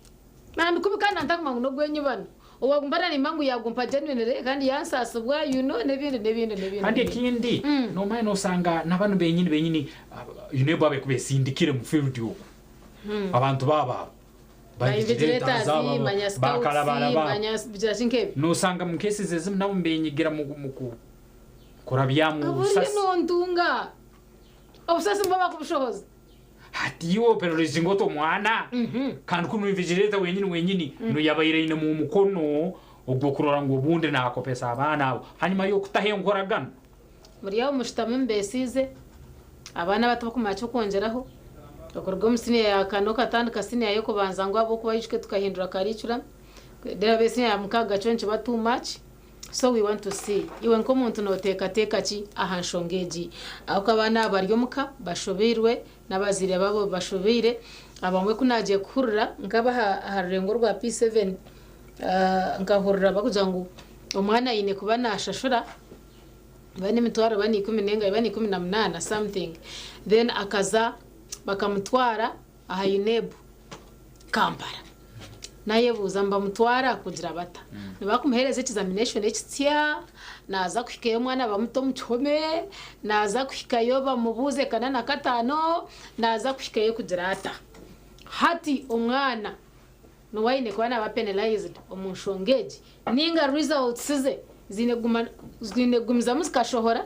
Nandi kubi kandi ntakuma ngu nogwenyi bano. Owagumbana ni mangu yagumpa genuine kandi yansasibwa you know nebindi nebindi nebindi. Kandi ekindi nomanya nosanga n'abantu benyini benyini you know babe kubesindikire mu field yoku. Abantu baba nosanga mu cases ezimu nabo mbenyigira mu kurabyamu ubusasi. Nontunga obusasi mbaba kubushohoza. Hati iwe operereza ngoto omwana kandi kuno invigilator wenyini wenyini no yabaire ine mu mukono ogwo kurora ngu obundi nakopesa abaana abo hanyuma yokutaha enkoragano. Muri aho mushitame mbesize abaana bato bakumara cyo kwongeraho okuruga omu siniya ya kano katandika siniya yo kubanza ngu abo kuba yishwe tukahindura curriculum dera be siniya ya mukaga cyo nkiba too much. So we want to see iwe nk'omuntu noteekateeka ki aha nshonga egi aho abaana bari omuka bashobeirwe n'abazaire babo bashobeire. Abamwe kunagiye kuhurira nkaba aha rurengo rwa P7 nkahurira bakugira ngu omwana aine kuba nashashura bane emitwaro bane ikumi n'engahe bane 18 something, then akaza bakamutwara aha UNEB Kampala. Nayebuuza mbamutwara kugira bata nibakumuhereza examination ekitsya naza kuhikayo omwana bamuta omu kihome naza kuhikayo bamubuuze kana na katano naza kuhikayo kugira ata. Hati omwana niwe kuba naba penalized omu nshonga egi ninga results ze zine gumizamu zikashohora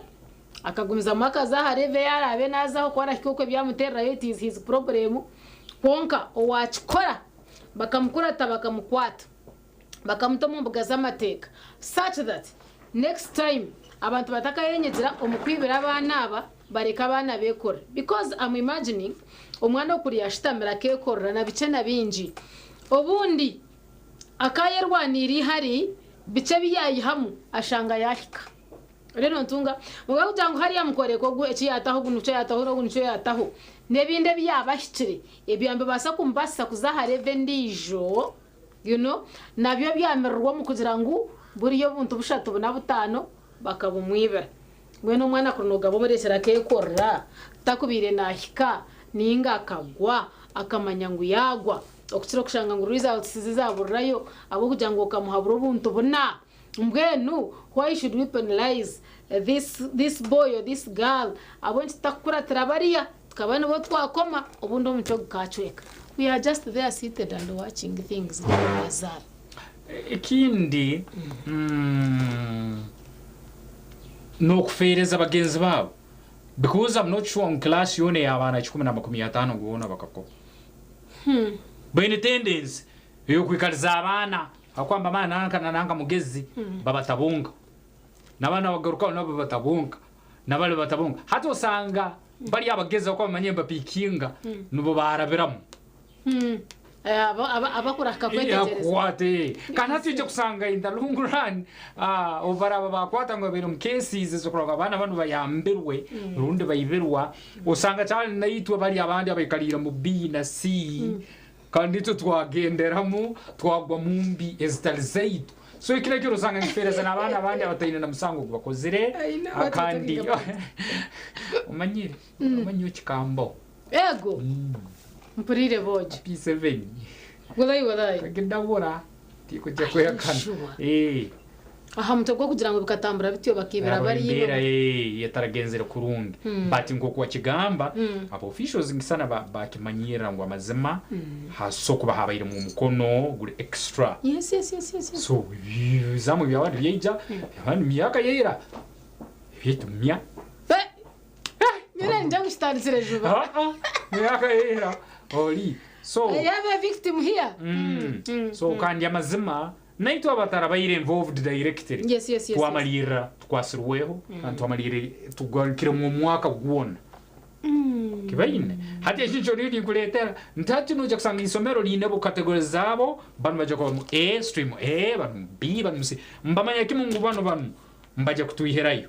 akagumizamu akaza aha level yarabe nazaho kwarahika okwo ebyamutererayo it is his problem. Kwonka owakikora bakamukurata bakamukwata bakamuta omu mbuga z'amateeka such that next time abantu batakayenyigira omu kwibira abaana aba bareka abaana beekora. Because I'm imagining omwana okuri yashitamira akeekorera na bikye na bingi obundi akayerwanira ihari bice biyayihamu ashanga yahika. Rero ntunga muga kugira ngu hariya mukoreko ogu eki yataho guno icyo yataho n'ogu nicyo yataho n'ebindi ebyabahikire ebyambe basa kumbasa kuza aha level endiijo you know nabyo byamirirwa mu kugira ngu buriyo obuntu bushatu buna butaano bakabumwibira. Mbwenu omwana kurunoga bomurekyera akeekorera takubiire nahika ninga akagwa akamanya ngu yagwa okukira okushanga ngu results zizaburirayo abo kugira ngu okamuhabura obuntu buna. Mbwenu why should we penalize this boy or this girl abo nti takukuratira bariya tukaba nibo twakoma obundi omucyo gukacweka. We are just there seated and watching things go bizarre. Ekindi, n'okufeereza bagenzi baabo because I'm not sure ngu class yoona ey'abaana 150 ngu boona bakakopa. Baine tendency ey'okwikariza abaana ahakuba nibamanya nanka na nanka mugezi babatabunga. N'abaana bagarukaho nabo babatabunga nabari babatabunga. Hati osanga bari abagezi ahakuba bamanyire nibapiikinga nibo baarabiramu. Abakurahika kwetegyereza. Akwate. Kandi hati oija kusanga in the long run obu baraaba baakwata ngu babaire omu cases ez'okurora ngu abaana banu bayambirwe rundi baibirwa, osanga kyali naitwe bari abandi abaikariire mu B na C kandi itwe twagenderamu twagwa mu mbi ezitari zaitu. So ekiro ekiro osanga nikifeereza n'abaana abandi abataine na musango ogu bakozire I know what you're kandi talking about. omanyire omanyire ekikambaho. Ego. Mpurire bojo. P7. Walai walai. Kagindabura tikujja kwehakana. Sure. Eh. Aha mutwe gw'okugira ngu bikatambura bityo bakiibira Hariho bariyo. embeera etaragenzere kurungi but nk'oku wakigamba aba officials ngisana bakimanyirira ngu amazima haso kuba habairemu omukono guri extra. Yes. So ebizamu byabandi byaija abandi myaka yaira ebyaitu mya Nyine nja ngukitandikire juba. Ah, ah, myaka yaira oli so I have a victim here. So kandi amazima naitwe abatarabaire involved directly twamalirira tukwasirweho kandi twamalirire tugarukiremu omwaka gwona kibaine. Hati eki nikyo riri nkureetera nti hati noija kusanga isomero riine bo category zaabo, banu baija kuba mu A stream, A banu mu B, banu mu C, mbamanya kimwe ngu banu banu mbaija kutwihirayo,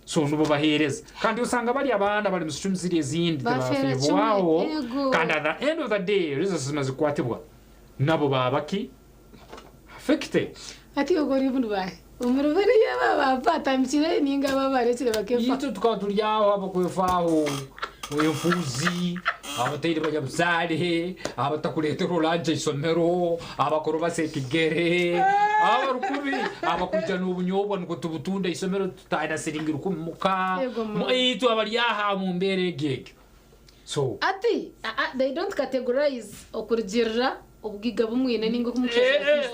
so nibo baheereza kandi osanga bari abaana bari mu stream ziri ezindi Bafeera kimwe, tebafibwaho ego. kandi at the end of the day results zima zikwatibwa nabo babaki affected. Ati ogwo ori bunu bahe. Omuri bariya babatambikire ninga babarekire bakefa. Itwe tukaba turi aho abakwefaho enfuuzi, abataire banyabuzaare, abatakureetera oranja isomero, abakorobasa ekigere, abarukubi abakwija n'obunyobwa nukwo tubutunda isomero tutaina siringi 10 muka. Yego, mama. Itwe abari aha mu mbeera egyo egyo so Ati they don't categorize okurugirira obugiga bumwine ninga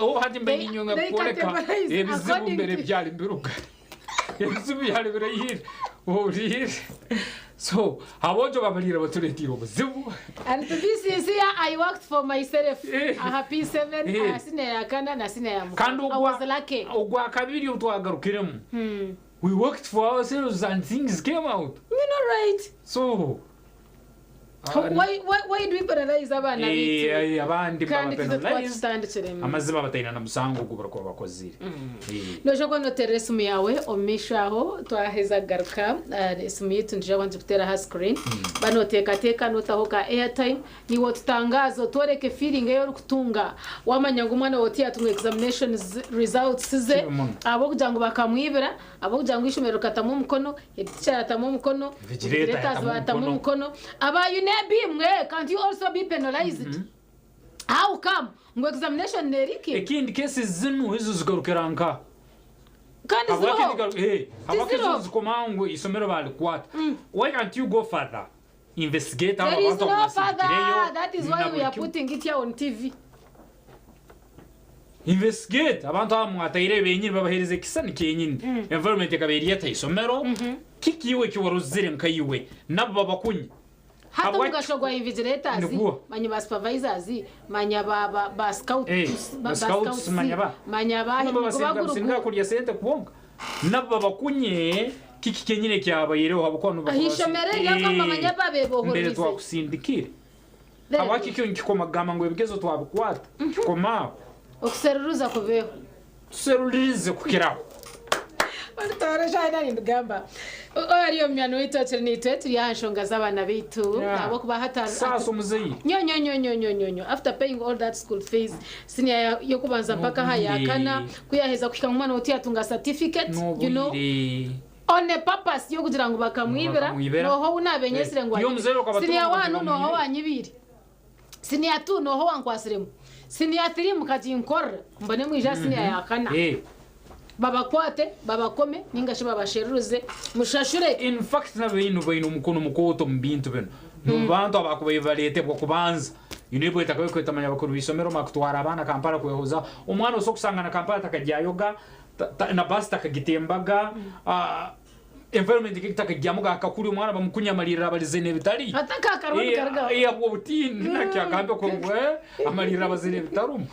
oh, hati mbe ninyonga They kukoreka categorize ebizibu according mbere to byali mbiruga ebizibu byali birayire orire so abojo babalire baturetire obuzibu. And to be sincere, I worked for myself. Aha P7, aha sina ya kana na sina ya muka. Kandi I was lucky. Ogwa kabiri otwagarukiremu we worked for ourselves and things came out. You know, right? So Why do we penalize abaana bitu? Abandi Kandi titwe babapenalize twakitandikiremu. Amazima bataina na musango ogwo barikuba bakozire. Noja kuba noterera esimu yawe omu maisho aho twaheza kugaruka esimu yitu nija kuba nigikuteera aha screen banoteekateeka notaho ka airtime niwe otutangaza otworeke feeling ei orikutunga wamanya ngu omwana wawe tiyatunga examination results ze Kibi muno. abokugira ngu bakamwibira, abokugira ngu ishomero rikatamu omukono, eticha yatamu omukono, Vigilator invigilators yatamu batamu omukono. omukono, aba UNEB mwe, can't you also be penalized? How come ngu examination nerike? Ekindi cases zinu ezo zigarukira nka Kandi ziriho. Habwaki Tiziriho. ezo zikoma ngu isomero balikwata? Why can't you go further, investigate abo There is abantu no father. abasigireyo That is na why we buri are kimwe? putting it here on TV. Investigate abantu aba mwataire benyini babahereza ekisani kenyini, environment ekaba eri eta isomero kiki iwe kiwarozire nka iwe nabo babakunye. Hata omugasho gwa invigilators, Niguo. manya ba supervisors, manya ba scouts, Ba ba scouts, scouts, manya ba manya ba nabo basinga kurya sente kubonka nabo babakunye kiki kenyine kyabaireho habwokuba nubo Ahishomero ryakamba manya mbere babebohoreze. twakusindikire habwaki kyo nkikoma kugamba ngu ebigezo twabikwata kikomaho. Okuseruruza kubeho. Tuserulirize kukiraho. Torashana nindugamba oyo ariyo mumyano waitu akiri nitwe turi aha nshonga z'abaana baitu ahabwokuba hata Saasa omuzeire. Nyo nyo nyo nyo nyo nyo nyo after paying all that school fees, senior yokubanza mpaka aha yakana kuyaheza kuhika ngu omwana tiyatunga certificate on a purpose yokugira ngu bakamwibira. Bakamwibira. Noho unabenyesire ngu Iyo omuzeire okabatunga senior kugira 1 ngu noho bamwibire. wanyibire, senior 2 noho wankwasiremu, senior 3 mukaginkorera mbone mwija senior yakana babakwate babakome ningashi babasheruze mushashure. In fact nabo baine omukono mukooto mu bintu bino, mu bantu abakubaire bareetebwa kubanza. UNEB etakabaire kwetamanya bakuru b'eishomero makutwara abaana Kampala kwehoza omwana osobola kusanga na Kampala takagyayoga na basi takagitembaga environment takagyamuga akakuri omwana bamukunyamalirira abalize n'ebitari Atakakarwo obutiini nakyagambe ko amalirira abazire ebitarumu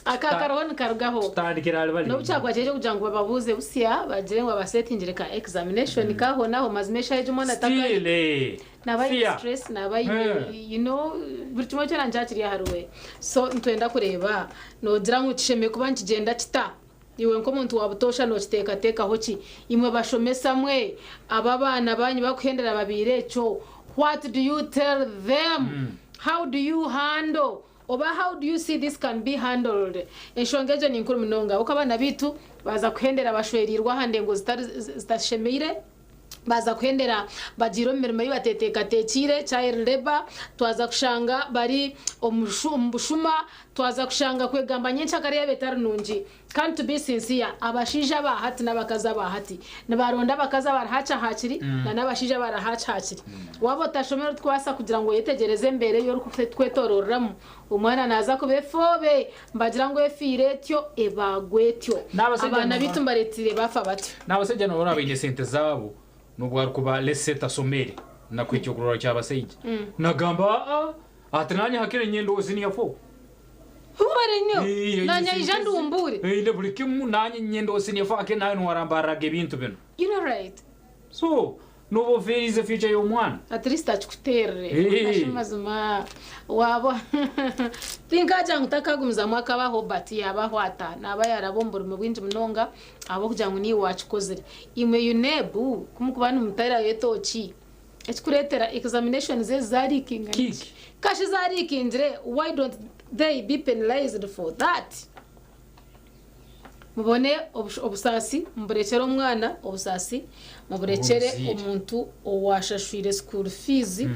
akakaroho nikarugaho tutandikira ali bali nobukyagwa kyeje kugira ngu bababuuze busya bagire ngu babasetingire ka examination kahonaho mazima eshaija omwana Still, naba fear. stress naba you know buri kimwe kyona nkyakiri ahariwe so nitwenda kureeba nogira ngu kishemeye kuba nikigyenda kita iwe nk'omuntu wabutoosha nokiteekateekaho ki imwe bashomesa mwe aba abaana banyu bakuhendera babiire ekyo what do you tell them how do you handle oba how do you see this can be handled enshonga egyo ni nkuru munonga kuko abaana bitu baza kuhendera bashwerirwa aha ndengo zitashemeire baza kuhendera bagira omu mirimo ei bateteekateekire child labor twaza kushanga bari omu bushuma twaza kushanga kwegamba nyenkyakare yaaba etari nungi kandi to be sincere abashaija abahati n'abakazi abahati nibaronda abakazi abarahakihakiri na n'abashaija abarahakihakiri waaba otashomere orikubaasa kugira ngu oyetegereze embeera ei orikwetororeramu omwana naaza kuba efoobe mbagira ngu efiire etyo ebaagwa etyo N'abashaija abaana bitu mbareetire bafa batyo n'abasajja nabo baine sente zaabo nubwo arikuba lese tasomere nakwekyo kurora ky'abasajja nagamba aa ati nanye hakire nyendo siniyafo Ubare nnyo nanye aija ndumbure ine buli kimu nanye nyendo siniyafo ake nayo niwarambaraga ebintu bino you know right so noba ofiirize future y'omwana at least akikuterere Eh. mazima waba tinkagira ngu takagumizamu akabaho but yabaho ata naba yaraba omu burimo bwingi munonga ahabw'okugira ngu niiwe wakikozire imwe UNEB kumukuba nimuterayo etooki ekikureetera examinations ezi zarikinga kashi zarikingire why don't they be penalized for that mubone obusaasi muburekere omwana obusaasi muburekere Obuziire. omuntu owashashwire school fees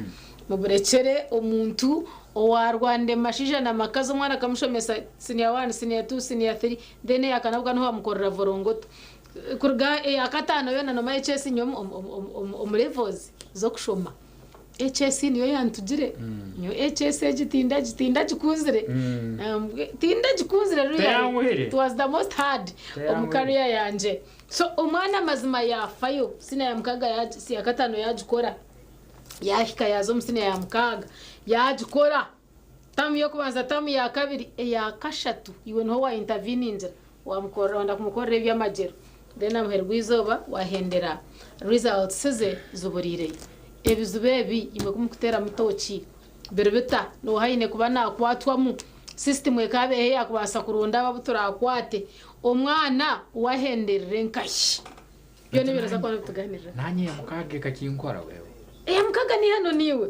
muburekere omuntu owarwanda emashija namakazi omwana akamushomesa senior 1 senior 2 senior 3 then yakanabuka niho bamukorera vorongoto kuruga eyakataano yoona noma HS nyo omu levels z'okushoma HS niyo yantugire nyo HS egi tinda tinda gikunzire tinda gikunzire really. Teyanguhire. It was the most hard Teyanguhire. omu career yanje so omwana mazima yafayo sina ya mukaga si ya katano yagikora yahika yaza omu sina ya mukaga yagikora tamu y'okubanza tamu ya kabiri eya kashatu iwe niho wa interveningira wamukorera wenda kumukorera ebyamagero then amuherwa izooba wahendera results ze zuburiireyo ebizibu ebi imwe kumukuteramu tooki biri bita nohaine kuba nakwatwamu system ekabehe yakubaasa kurunda ababu turakwate omwana wahenderere nkahi byona ebiraza kuba nibituganirira nanye mukage kakinkora wewe eya mukaga ni hano niwe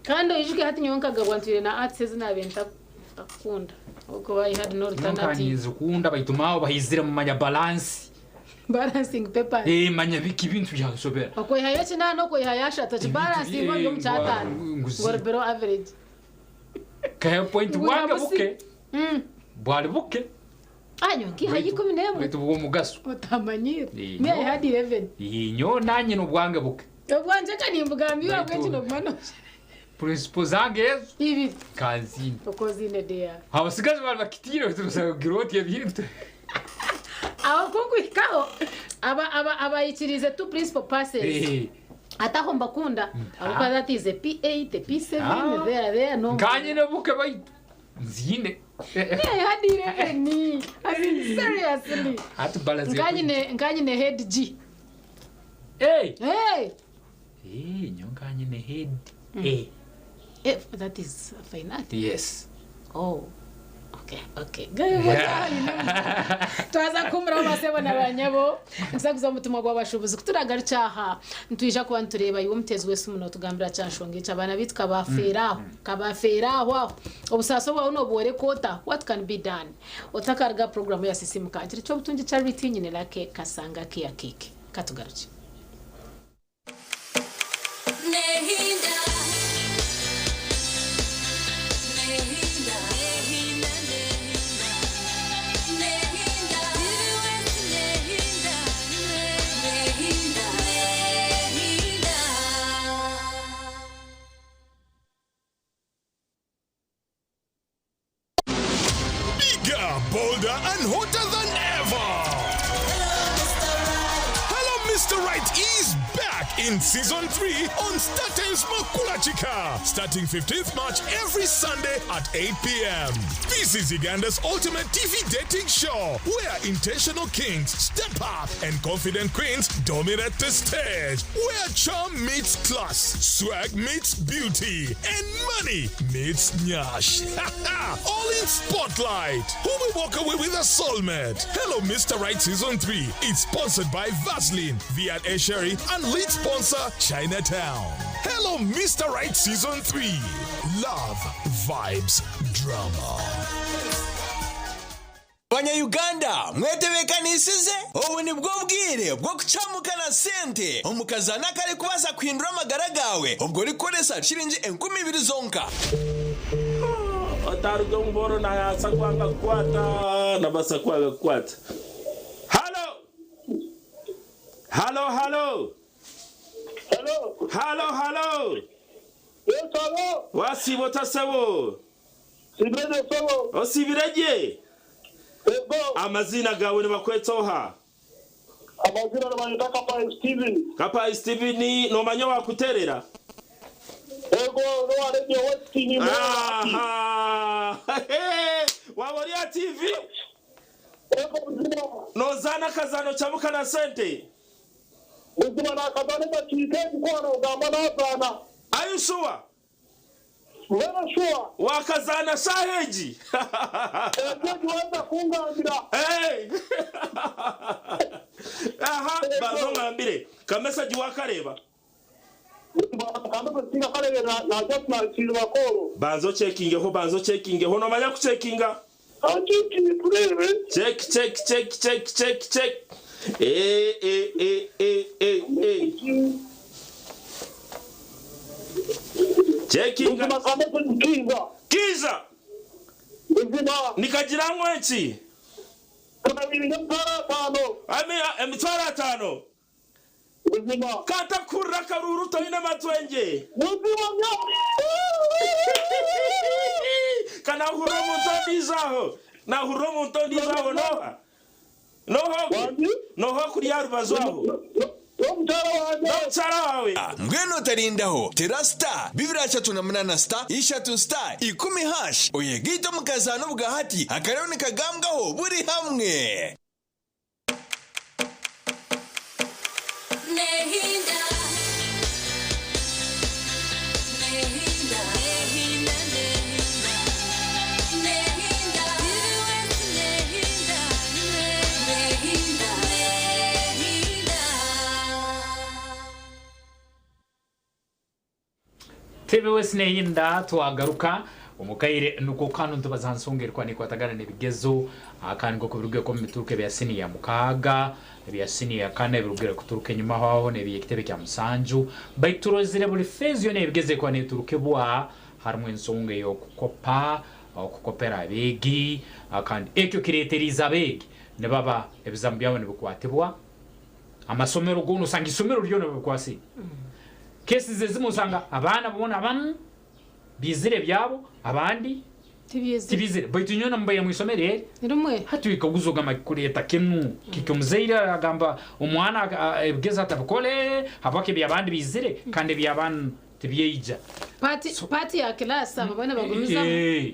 kandi oyijuke hati nyowe nkagabwa ntwire na arts ezi nabe ntakunda okuba I had no alternative nkanizikunda baitumaho bahizire mumanya balance balancing papers manya biki bintu byansobera okwihayo kinaana okwihayo ashatu kibalancing ori omu kyataano nguzi. ngori below average kahe point Ngura bwange busi. buke bwali buke anyo nkihayo ikumi n'emwe baitu bw'omugaso otamanyire Eh, me I had 11 inyo nanye n'obwange buke obwanje kanimbugambira Baitu- bweki nobumano principle zange ezo ibiri kanzine okozine deya abasigazi bali bakitiire turusagira oti ebintu abakunguhikaho abayikirize two principal passes ataho mbakunda abakuba that is a P8 a P7 Ah. there there no nkanye buke baitu nzine Yeah, I had 11 I mean seriously hati balance nkanyine head G hey hey eh nyo nkanyine head eh F that is fine art yes oh okay okay twaza kumuraho basebo na banyabo nsakuza omutima gw'abashubuzi kuturagaruka aha nitwija kuba nitureba iwe omutezi wese muno tugambira kyanshonga eki abaana bitu kabafeera aho kabafeera aho aho obusaasi obwawe nobworeka ota what can be done otakaruga programu ya sisimuka nkiri ky'obutungi charity nyine lake kasanga kiya keke katugaruke Nehinda. Nehinda. Nehinda. Nehinda. Nehinda. Nehinda. Nehinda. Bigger, bolder, and hotter than ever. Hello, Mr. Right is back in season 3 on StarTimes Makulachika, starting 15th March every Sunday at 8 p.m. This is Uganda's ultimate TV dating show where intentional kings step up and confident queens dominate the stage, where charm meets class, swag meets beauty, and money meets nyash. All in spotlight. Who will walk away with a soulmate? Hello, Mr. Right Season 3. It's sponsored by Vaseline, V&A Sherry, and lead sponsor Chinatown. Hello, Mr. Right Season 3. Love, vibes, drama. Banyayuganda mwetebekanisize obu nibwo bwire bwo kucamuka na sente omukazana akarikubaasa kuhindura amagara gawe obwo orikukoresa shiringi 2000 zonka. Otaruga omuboro nayasa kwanga kukwata nabasa kwanga kukwata. Halo, halo, halo, halo, halo. Wasiba otasebo osibiregye. Amazina gawe nibakweta oha? Amazina nibayeta Kapayi Steven. Kapayi Steven, nomanya wakuterera? Ego, nowa Radio West ni Aha! Wabona TV? Ego mzima. Nozana kazano chamuka na sente. Mzima na kazano bakiite mkono ugamba nazana. Are you sure? Wewe sure. Wakazana shaheji. Ego wenda kunganira. Hey! Aha, bazo ngambire. Ka message wakareba. Banzo checking ho, banzo checking ho, nomanya kucheckinga. Check, check, check, check, check, check. Eh, eh, eh, eh, eh, eh. Checking. Kiza. Nikagira ngwenchi. Ami emitwaro 5. Kata kurra karuru toine matwenje. Kana hurra muntu ndizaho. Na hurra muntu ndizaho noha. Noho. Noho kuri yarubazo aho. N'omukyala wawe. Mbwenu otarindaho tera star 238 star 3 star 10 hash oyegite omukazano bwahati akarero nikagambwaho buri hamwe. Nehinda, nehinda, nehinda, nehinda, nehinda, nehinda, nehinda. TV West nehinda twagaruka omukaire nuko kanu ntubaza nsongerwa nikwatagana n'ebigezo akandi nk'oku birugireko mu mituruka ebya siniya 6 ebya siniya 4 ebirugire kuturuka enyuma aho n'ebyekitebe kya 7 baitu turozire buli feezi yona ebigezo ekuba neeturukibwa harimu ensonga ey'okukopa okukopera abeegi kandi ekyo kireeteriize abeegi nibaba ebizamu byabo nibikwatibwa amasomero goona osanga isomero ryona bibikwasire. Kesi ezimu osanga abaana boona abamu bizire byabo abandi tibizire baitu nyona mbaye mu isomero eri rimwe hati wikaguza ogamba kureeta kinu kiki omuzaire agamba omwana ebigezi atabikole habwaki ebyabandi bizire kandi ebyabandi tibyeija. Pati ya class abo bana bagumizamu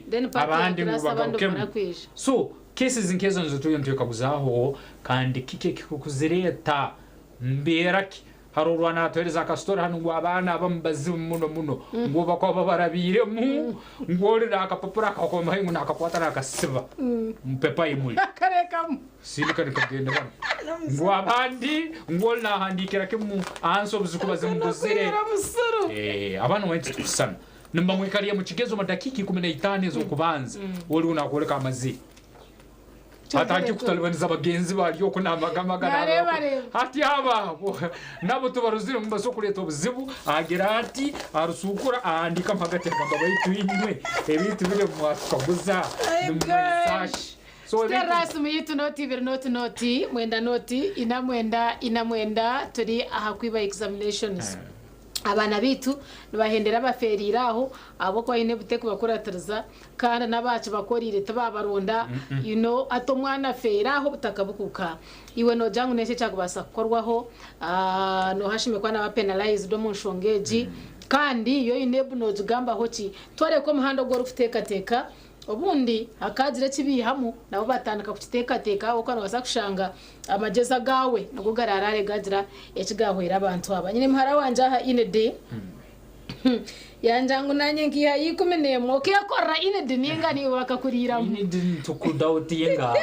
then pati ya abandi ngu class abandi bagarukemu. barakwija. So cases nkezo nizo turiyo nitwekaguzaho kandi kiki ekikukuzireeta mbeera ki hari orwana atuhereza akasitori hano ngu abaana abamu bazibu muno muno ngu bakwaba barabiiremu ngu ori nakapapura akakomaho ngu nakakwata nakasiba mupepa imuri akarekamu sindika nikagenda bano ngu abandi ngu ori nahandikira kimu ahansi obuziku bazimuguzire. Musuru. Abaana waitu tukusana nimba mwikariye mu kigezo mu dakika 15 ez'okubanza ori nakwoleka amazire atangi kutalibaniza bagenzi bari okunamagamaga hati aba nabo tubaruzire mubaso kuleeta obuzibu agira ati arusukura ahandika mpagati agamba baitu inywe ebintu biri mwatukaguza nimwisashi. So Terasi yitu noti ibiri noti noti mwenda noti ina mwenda ina mwenda turi aha kwiba examinations. Abaana baitu nibahendera bafeereire aho ahabw'okuba baine ebute kubakuratiriza kandi n'abakibakoreire tibabaronda. You know, hati omwana afeera aho obutaka bukuka. Iwe noogira ngu n'enki ekyakubaasa kukorwaho? Nooha ashemereire kuba naaba penalized omu nshonga egi? Kandi yo UNEB noogigambaho ki? Tworeka omuhanda ogu orikuteekateeka, obundi hakaagira eki baihamu nabo batandika kukiteekateeka ahabw'okuba noobaasa kushanga Amagyezi agaawe nigo garaaraare gaagira eki gaahwera abantu aba. Nyine muhara wangye aha Inid, yangira ngu naanye nkaihayo 11. Okeekorera Inid nainga niiwe bakakuriiramu? Inid nitukudautinga,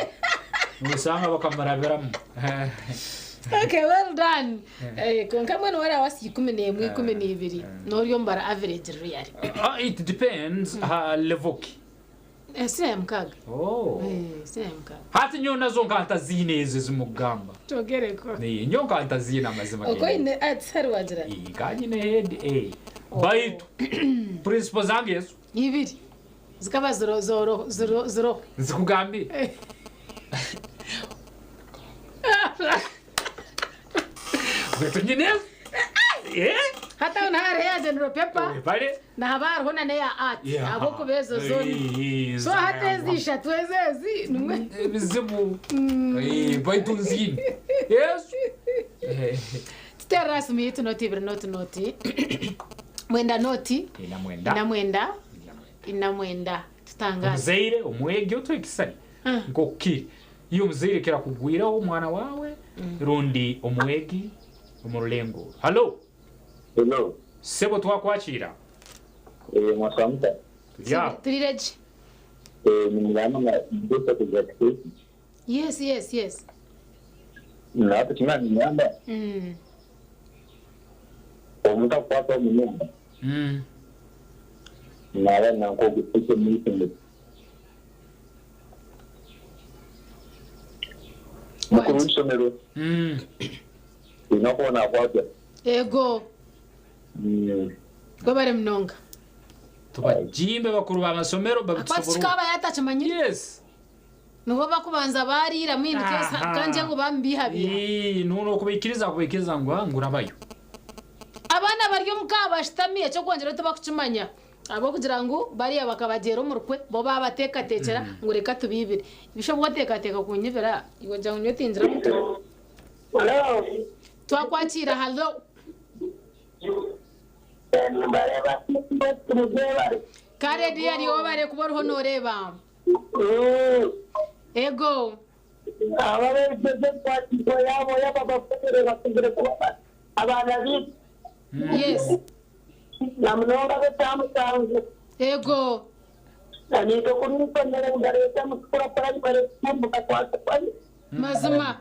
noshanga bakamurabiramu. Okay, well done. Kwonka mbwenu waarabaasa 11, 12, noorya omubara average really. It depends aha level ki. Siniya ya mukaaga. Oh. Siniya ya mukaaga. Hati nyowe nazo nka ntaziine ezo ezimukugamba. Twogereko. Nyowe nka ntaziine amazima. Okwo oine arts hari wagira? Nka nyine head A. Baitu principle zange ezo. Ibiri. Zikaba ziro zoro ziro ziroho. Nzikugambire. Baitu nyine ezo. Hati aho niho hariho eya general paper. Bale. Nahaba hariho na n'eya art Yeah. ahabw'okuba ezo zo Eh, so hati ezi ishatu ezo ezi nimwe ebizibu. Baitu nziine. Yesu. Tuteerere aha simu yaitu noti ibiri noti noti mwenda noti Ina mwenda. ina mwenda ina mwenda tutangaze. Omuzaire omwegi otwekisani nk'oku kiri. Iwe omuzaire kirakugwiraho omwana waawe rundi omwegi omu rulengo oru. Hallo. Hello. Sebo twakwakiira. Mwasamuta. Turi aho. Turire gye. Nimugamba nga ndeeta kugira kiteeki. Yes. Naate kimwe nimugamba omuntu akukwata omu nyumba. Naaba nanka oguteeka omu isomero. Mukuru w'isomero. Oine okuba naakwatwa. Ego. Webare munonga. Tubagimbe bakuru b'amasomero Akwati kikaba yatakimanyire. Yes. Nibo bakubanza bariiramu in case kangye ngu bamubihabiha. Nuwe okubaikiriza kubaikiriza ngu ngu rabayo. Abaana bari omu ka bashutami eky'okwongyeraho tibakukimanya ahabw'okugira ngu bariya bakabagyera omu rukwe bo baabateekateekyera ngu reka tubiibire. Ebisha obu wateekateeka kunyibira iwe ogira ngu nyowe tingira mutwe. Twakwakiira hallo. Kare dear iwe webare kuba oriho nooreeba. Ego. Yes. Ego. Mazima.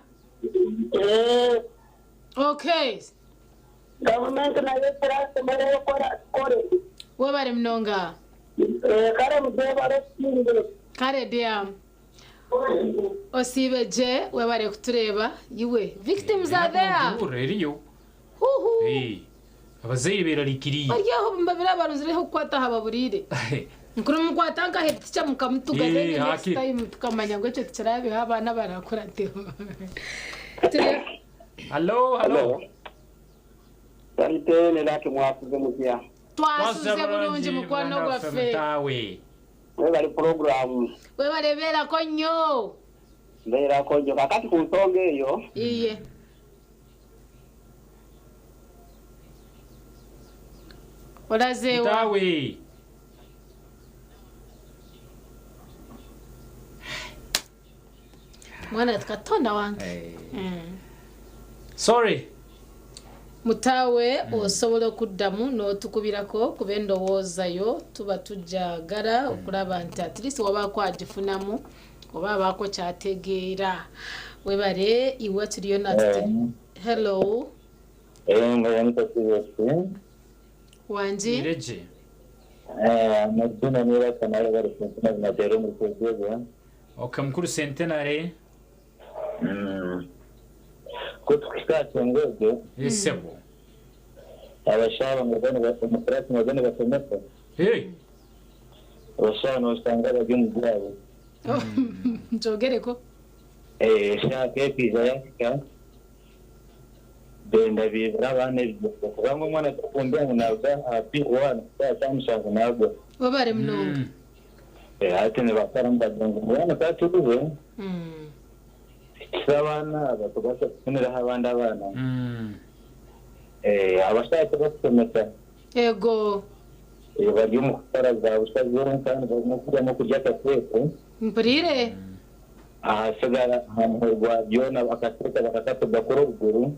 Okay. Gavumenti nayo erasemere kora kore. Webare munonga. Kare muzebare sinde. Kare dear. Osiibe gye webare kutureeba iwe. Victims are there. Enduura eriyo. Huhu. Abazaire berarikiriire. Bari aho babiri abarunzireho kukwata aha baburiire. Nkuru mukwata nka head teacher mukamutuga then next hakiri. time tukamanya ngu ekyo tikirabeho abaana barakurateho. Hallo, hallo. Kalite ne laki mwasuze mutya. Twasuze bulungi mukwano gwaffe. Mutaawe. Webale puroguramu. Webarebeerako nnyo. Mbeerako nnyo kakati ku nsonga eyo. Iye. Orazeewa. Mutaawe. Mwana tukatonda wange. Sorry. Mutaawe osobola okuddamu n'otukubirako kuba endowooza yo tuba tujagala okulaba nti at least wabaako agifunamu oba abaako kyategeera. Webare iwe turiyo natute. Hello. Wangi. Ireje. Amazina niba kanale bari kunsina zinatera mu kuzibu. Okay, mukuru centenary. Kutukika kyongoze. Esebo. Abashaba ngabane bamukurati ngabane basomesa. Hey. Abashaba nosanga bari mu byabo. Njogereko. Shaka epiza yafika. Benda biibira abaana ebigyezo kubanga omwana takumbira ngu naruga aha P1 kuhika aha kyamushanju nagwa. Webare munonga. Hati nibakora nibagira ngu mbwenu katuguze tuhikise abaana aba tubaase kufuniraho abandi abaana. Abashaho tibakushomesa. Ego. Bari omu kukora za busha zonka nibarimu kurya akateeko. Mpuriire. Ahasigara aha muheru gwa byona akateeka bakakatuga kuri oruguru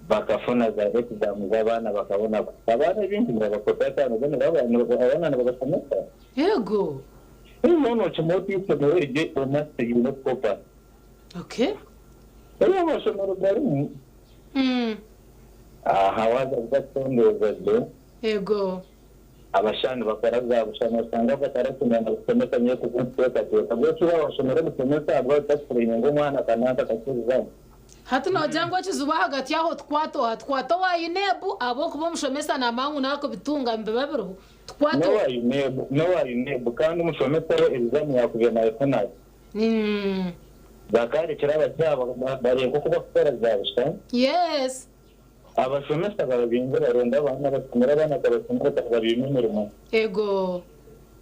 bakafuna za exam z'abaana bakabona abaana ebintu nibabakoza abaana nibabashomesa. Ego. Noona okimanya oti eishomero eryo omast riine kukopa. Okay. Ebi amashomero garimu. Aha waaza kugatondeeza gye. Ego. Abashaho nibakora za busha noshanga batarakumanya na kushomesa nyowe kukuteekateeka bwekyo waaba washomire omushomesa ahabwa otakutraininga omwana kananka akakirizamu. Hati nogira ngu ekizibu ahagati aho tukwate oha? Tukwate owa UNEB ahabw'okuba omushomesa naamanya ngu naakubitunga nibiba biriho. Tukwate oha? N'owa UNEB, n'owa UNEB kandi omushomesa we ebizamu yaakubaire naabifuna gye. Bakaarekyera abashaho bareebe oku bakukora za busha. Yes. Abashomesa barabinga baronda abaana bashomere abaana akabashomera akababiima emirimo. Ego.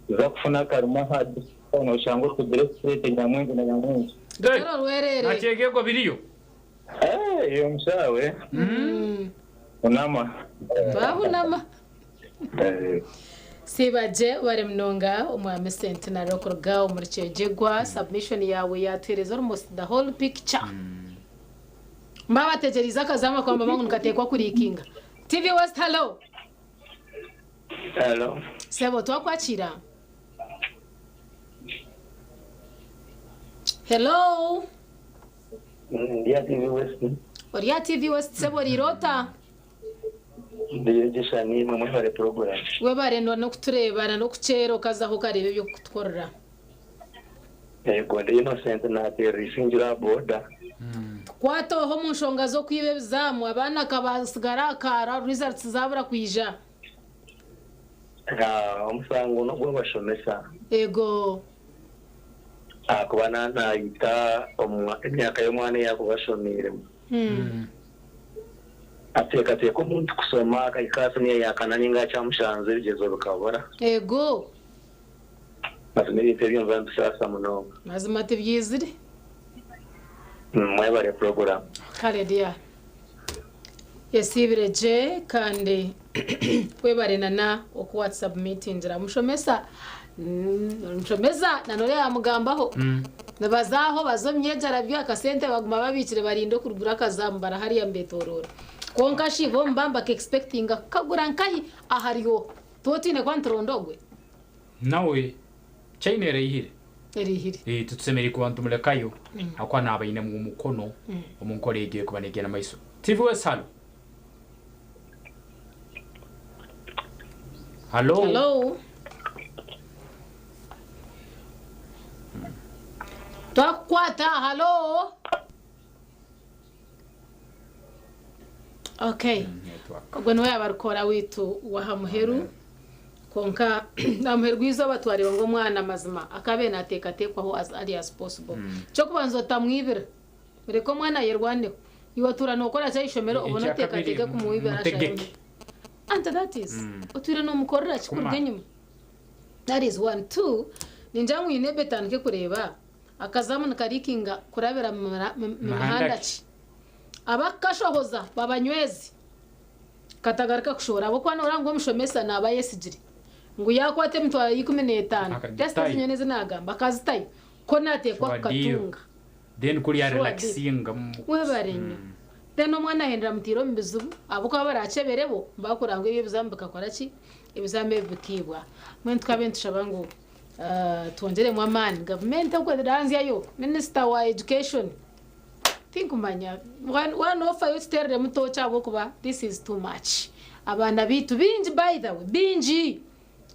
Za kufuna akarimo aha district noshanga orikugira esente nyamwingi na nyamwingi. Rutaro rwerere. Nakyegego biriyo. Eh, iyo mushawe. Unama. Twahunama. Eh. Siibagye webare munonga omwami Centenary okuruga omuri Kyegegwa submission yaawe yatuhereza almost the whole picture. Mba bategyereize akazamu akabamba ngu nikateekwa kuriikinga. TV West hello. Hello. Sebo twakwakiira. Hello. Ndi aha TV West. Ori aha TV West sebo oriire ota? Ndiyegyesa niimwe mwebare puroguramu. Webare n'okutureeba na n'okukyera okazaho okareeba eby'okutukorera. Yego ndi Innocent nateerera Isingiro aha boda. Tukwate oho omu nshonga z'okwiba ebizaamu abaana kabasigara aha kaara results zabura kwija. Omusango n'ogw'abashomesa. Ego. Ahakuba naayita emyaka y'omwana ei arikuba ashomiiremu. Ateekateeka omuntu kushoma akahika aha siniya ya kana nainga aha kyamushanju ebigyezo bikabura. Ego. Mazima ebintu ebyo nibiba nibisaasa munonga. Mazima tibyizire. Mwebare puroguramu. Kare dear. Yesiibire gye kandi webare nana oku watusubmitingira. Mushomesa omushomesa na noriya yamugambaho. Nibaza aho baza omu myegyarabyo akasente baguma babiikire barinda okurugura akazamu barahariya nibetorora. Kwonka shi bo nibaba nibaka expectinga kukagura nkahi ahari oha? Tuba twine kuba nituronda ogwe? Nawe China ereyihire. Ereyihire. Eh, titusemeriire kuba nitumurekayo ahakuba naaba ainemu omukono omu nkora egyo erikuba neegyenda omu maiso. TV West halo. Halo. Hello. Twakukwata halo. Okay. Ogwo niwe yaaba arikora waitu w'aha muheru. Kwonka aha muheru gw'eizooba twareeba ngu omwana mazima akaabaire naateekateekwaho as early as possible. Eky'okubanza otamwibira. Reka omwana ayerwaneho. Iwe otuura nookora ki aha ishomero obone Ekyakabiri oteekateeke kumwibira mutegeke. asharamu. And that is, otwire noomukorera ki kuruga Kuma. enyima? That is one. Two, ningira ngu UNEB etandike kureeba akazamu nikariikinga kurabira mu mihanda ki. Abakukashohoza babanyweze katagaruka kushohora ahabw'okuba nooreba ngu omushomesa naaba ayesigire ngu yaakwata emitwaro 15 Akagitayo. just ezi nyowe ezi naagamba akazitayo ko naateekwa Sure deal. kukatunga. Then kuri Sure deal. yarelaxinga. Webare nnyo. Then omwana ahendera amutaire omu bizibu ahabw'okuba barakyebere bo bakureba ngu ebi ebizamu bikakora ki ebizamu ebi bikiibwa. Mbwenu tukabe nitushaba ngu twongyeremu amaani gavumenti okwo eranzyayo minisita wa education tinkumanya waaba noofayo otuteereremu tooki ahabw'okuba this is too much. Abaana baitu baingi by the way baingi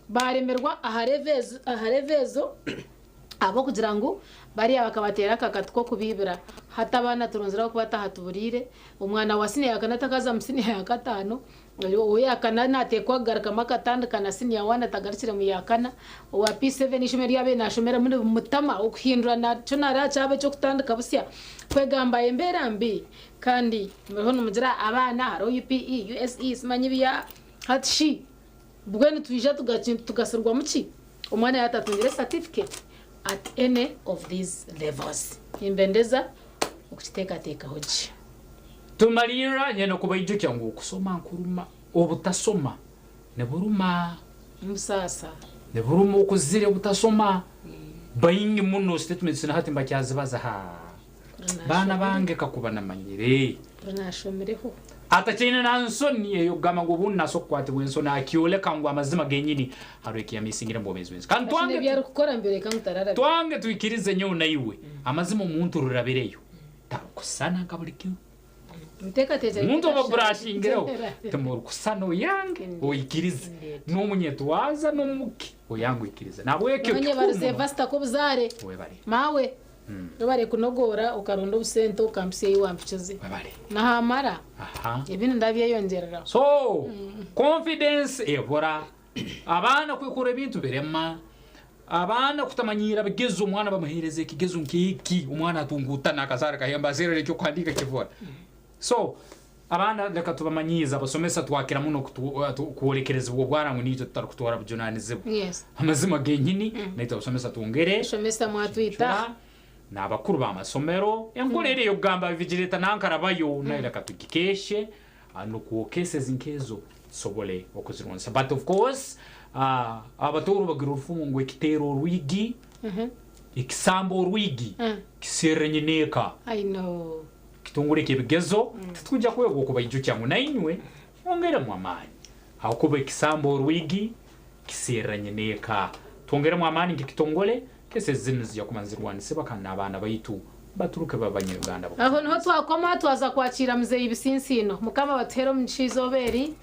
baaremerwa aha level ezo ahabw'okugira ngu bariya bakabateera akakati k'okubiibira. Hati abaana turunzire ahabw'okuba tahatuburiire, omwana wa siniya ya kana takaza mu siniya ya kataano, Oweyakana nateekwa kugarukamu akatandika na senior one atagarukire mu yakana. Owa P7 eishomero ryabaire nashomeramu nibimutama okuhindura nakyo nariha kyaba eky'okutandika busya. Kwegamba embeera mbi kandi muriho nimugira abaana hariho UPE, USE simanyi bya hati shi mbwenu twija tugasirwamu ki omwana yaaba atatungire certificate at any of these levels. Nimbendeza okukiteekateekaho gye. Tumariirira nyine kubaijukya ngu okusoma nkuruma, obutasoma niburuma. Nibusaasa. Niburuma okuzire obutasoma. Baingi muno statements na hati mbakyazibaza haa baana bange kakuba namanyire. Kuri nashomireho. Atakyaine na nsoni ey'okugamba ngu obundi naasa okukwatibwa ensoni akyoleka ngu amazima genyini hariho eki yamisingire omu bwomeezi bwensi. Kandi Akine twange ebi arikukora nibyoreka ngu tararabire. twange twikirize nyowe naiwe amazima omuntu rurabireyo tarukusana nka buri kiro. Emiteekateekyere Omuntu oba tekashushana. burashingireho timurukusana oyange oikirize n'omunyetwaza n'omuki oyange oikirize. Nahabwekyo Nyowe kikuru nyebarize muno. Vasita k'obuzaare. Webare. Maawe webare kunogoora okaronda obusente okampitsya ei wampikize. Nahamara ebindi ndabyeyongyereraho. So confidence ebura, abaana kwekora ebintu birema, abaana kutamanyiira bigezo, omwana bamuheereza ekigezo nk'eki, omwana atunguutana akazaara kahemba aseerera ekyokuhandiika kibura. So abaana leka tubamanyiize, abasomesa twakira muno kworekerezibwa obwara ngu niitwe tutarikutwara bujunaanizibwa. Amazima genyini naitwe abasomesa twongere Shomesa mwatwita. n'abakuru b'amasomero enkora eri ey'okugamba vigileta nankarabayo nayo leka tugikeeshe nukwo cases nkezo tusobole okuzirwanisa. But of course abatooro bagira orufumu ngu ekiteera orwigi ekisamba orwigi kiserra nyineeka. I know. Kitongole eky'ebigezo titwija kwebwa okubaijukya ngu nainywe mwongeremu amaani ahakuba ekisamba orwigi kiserra nyineeka. Twongeremu amaani nk'ekitongole, cases zinu nizija kuba nizirwanisibwa kandi n'abaana baitu baturuke babe Banyayuganda. Aho niho twakoma twaza kwakira muzeeyi Bisinsiino. Mukama abatuheere omugisha eizooba eri.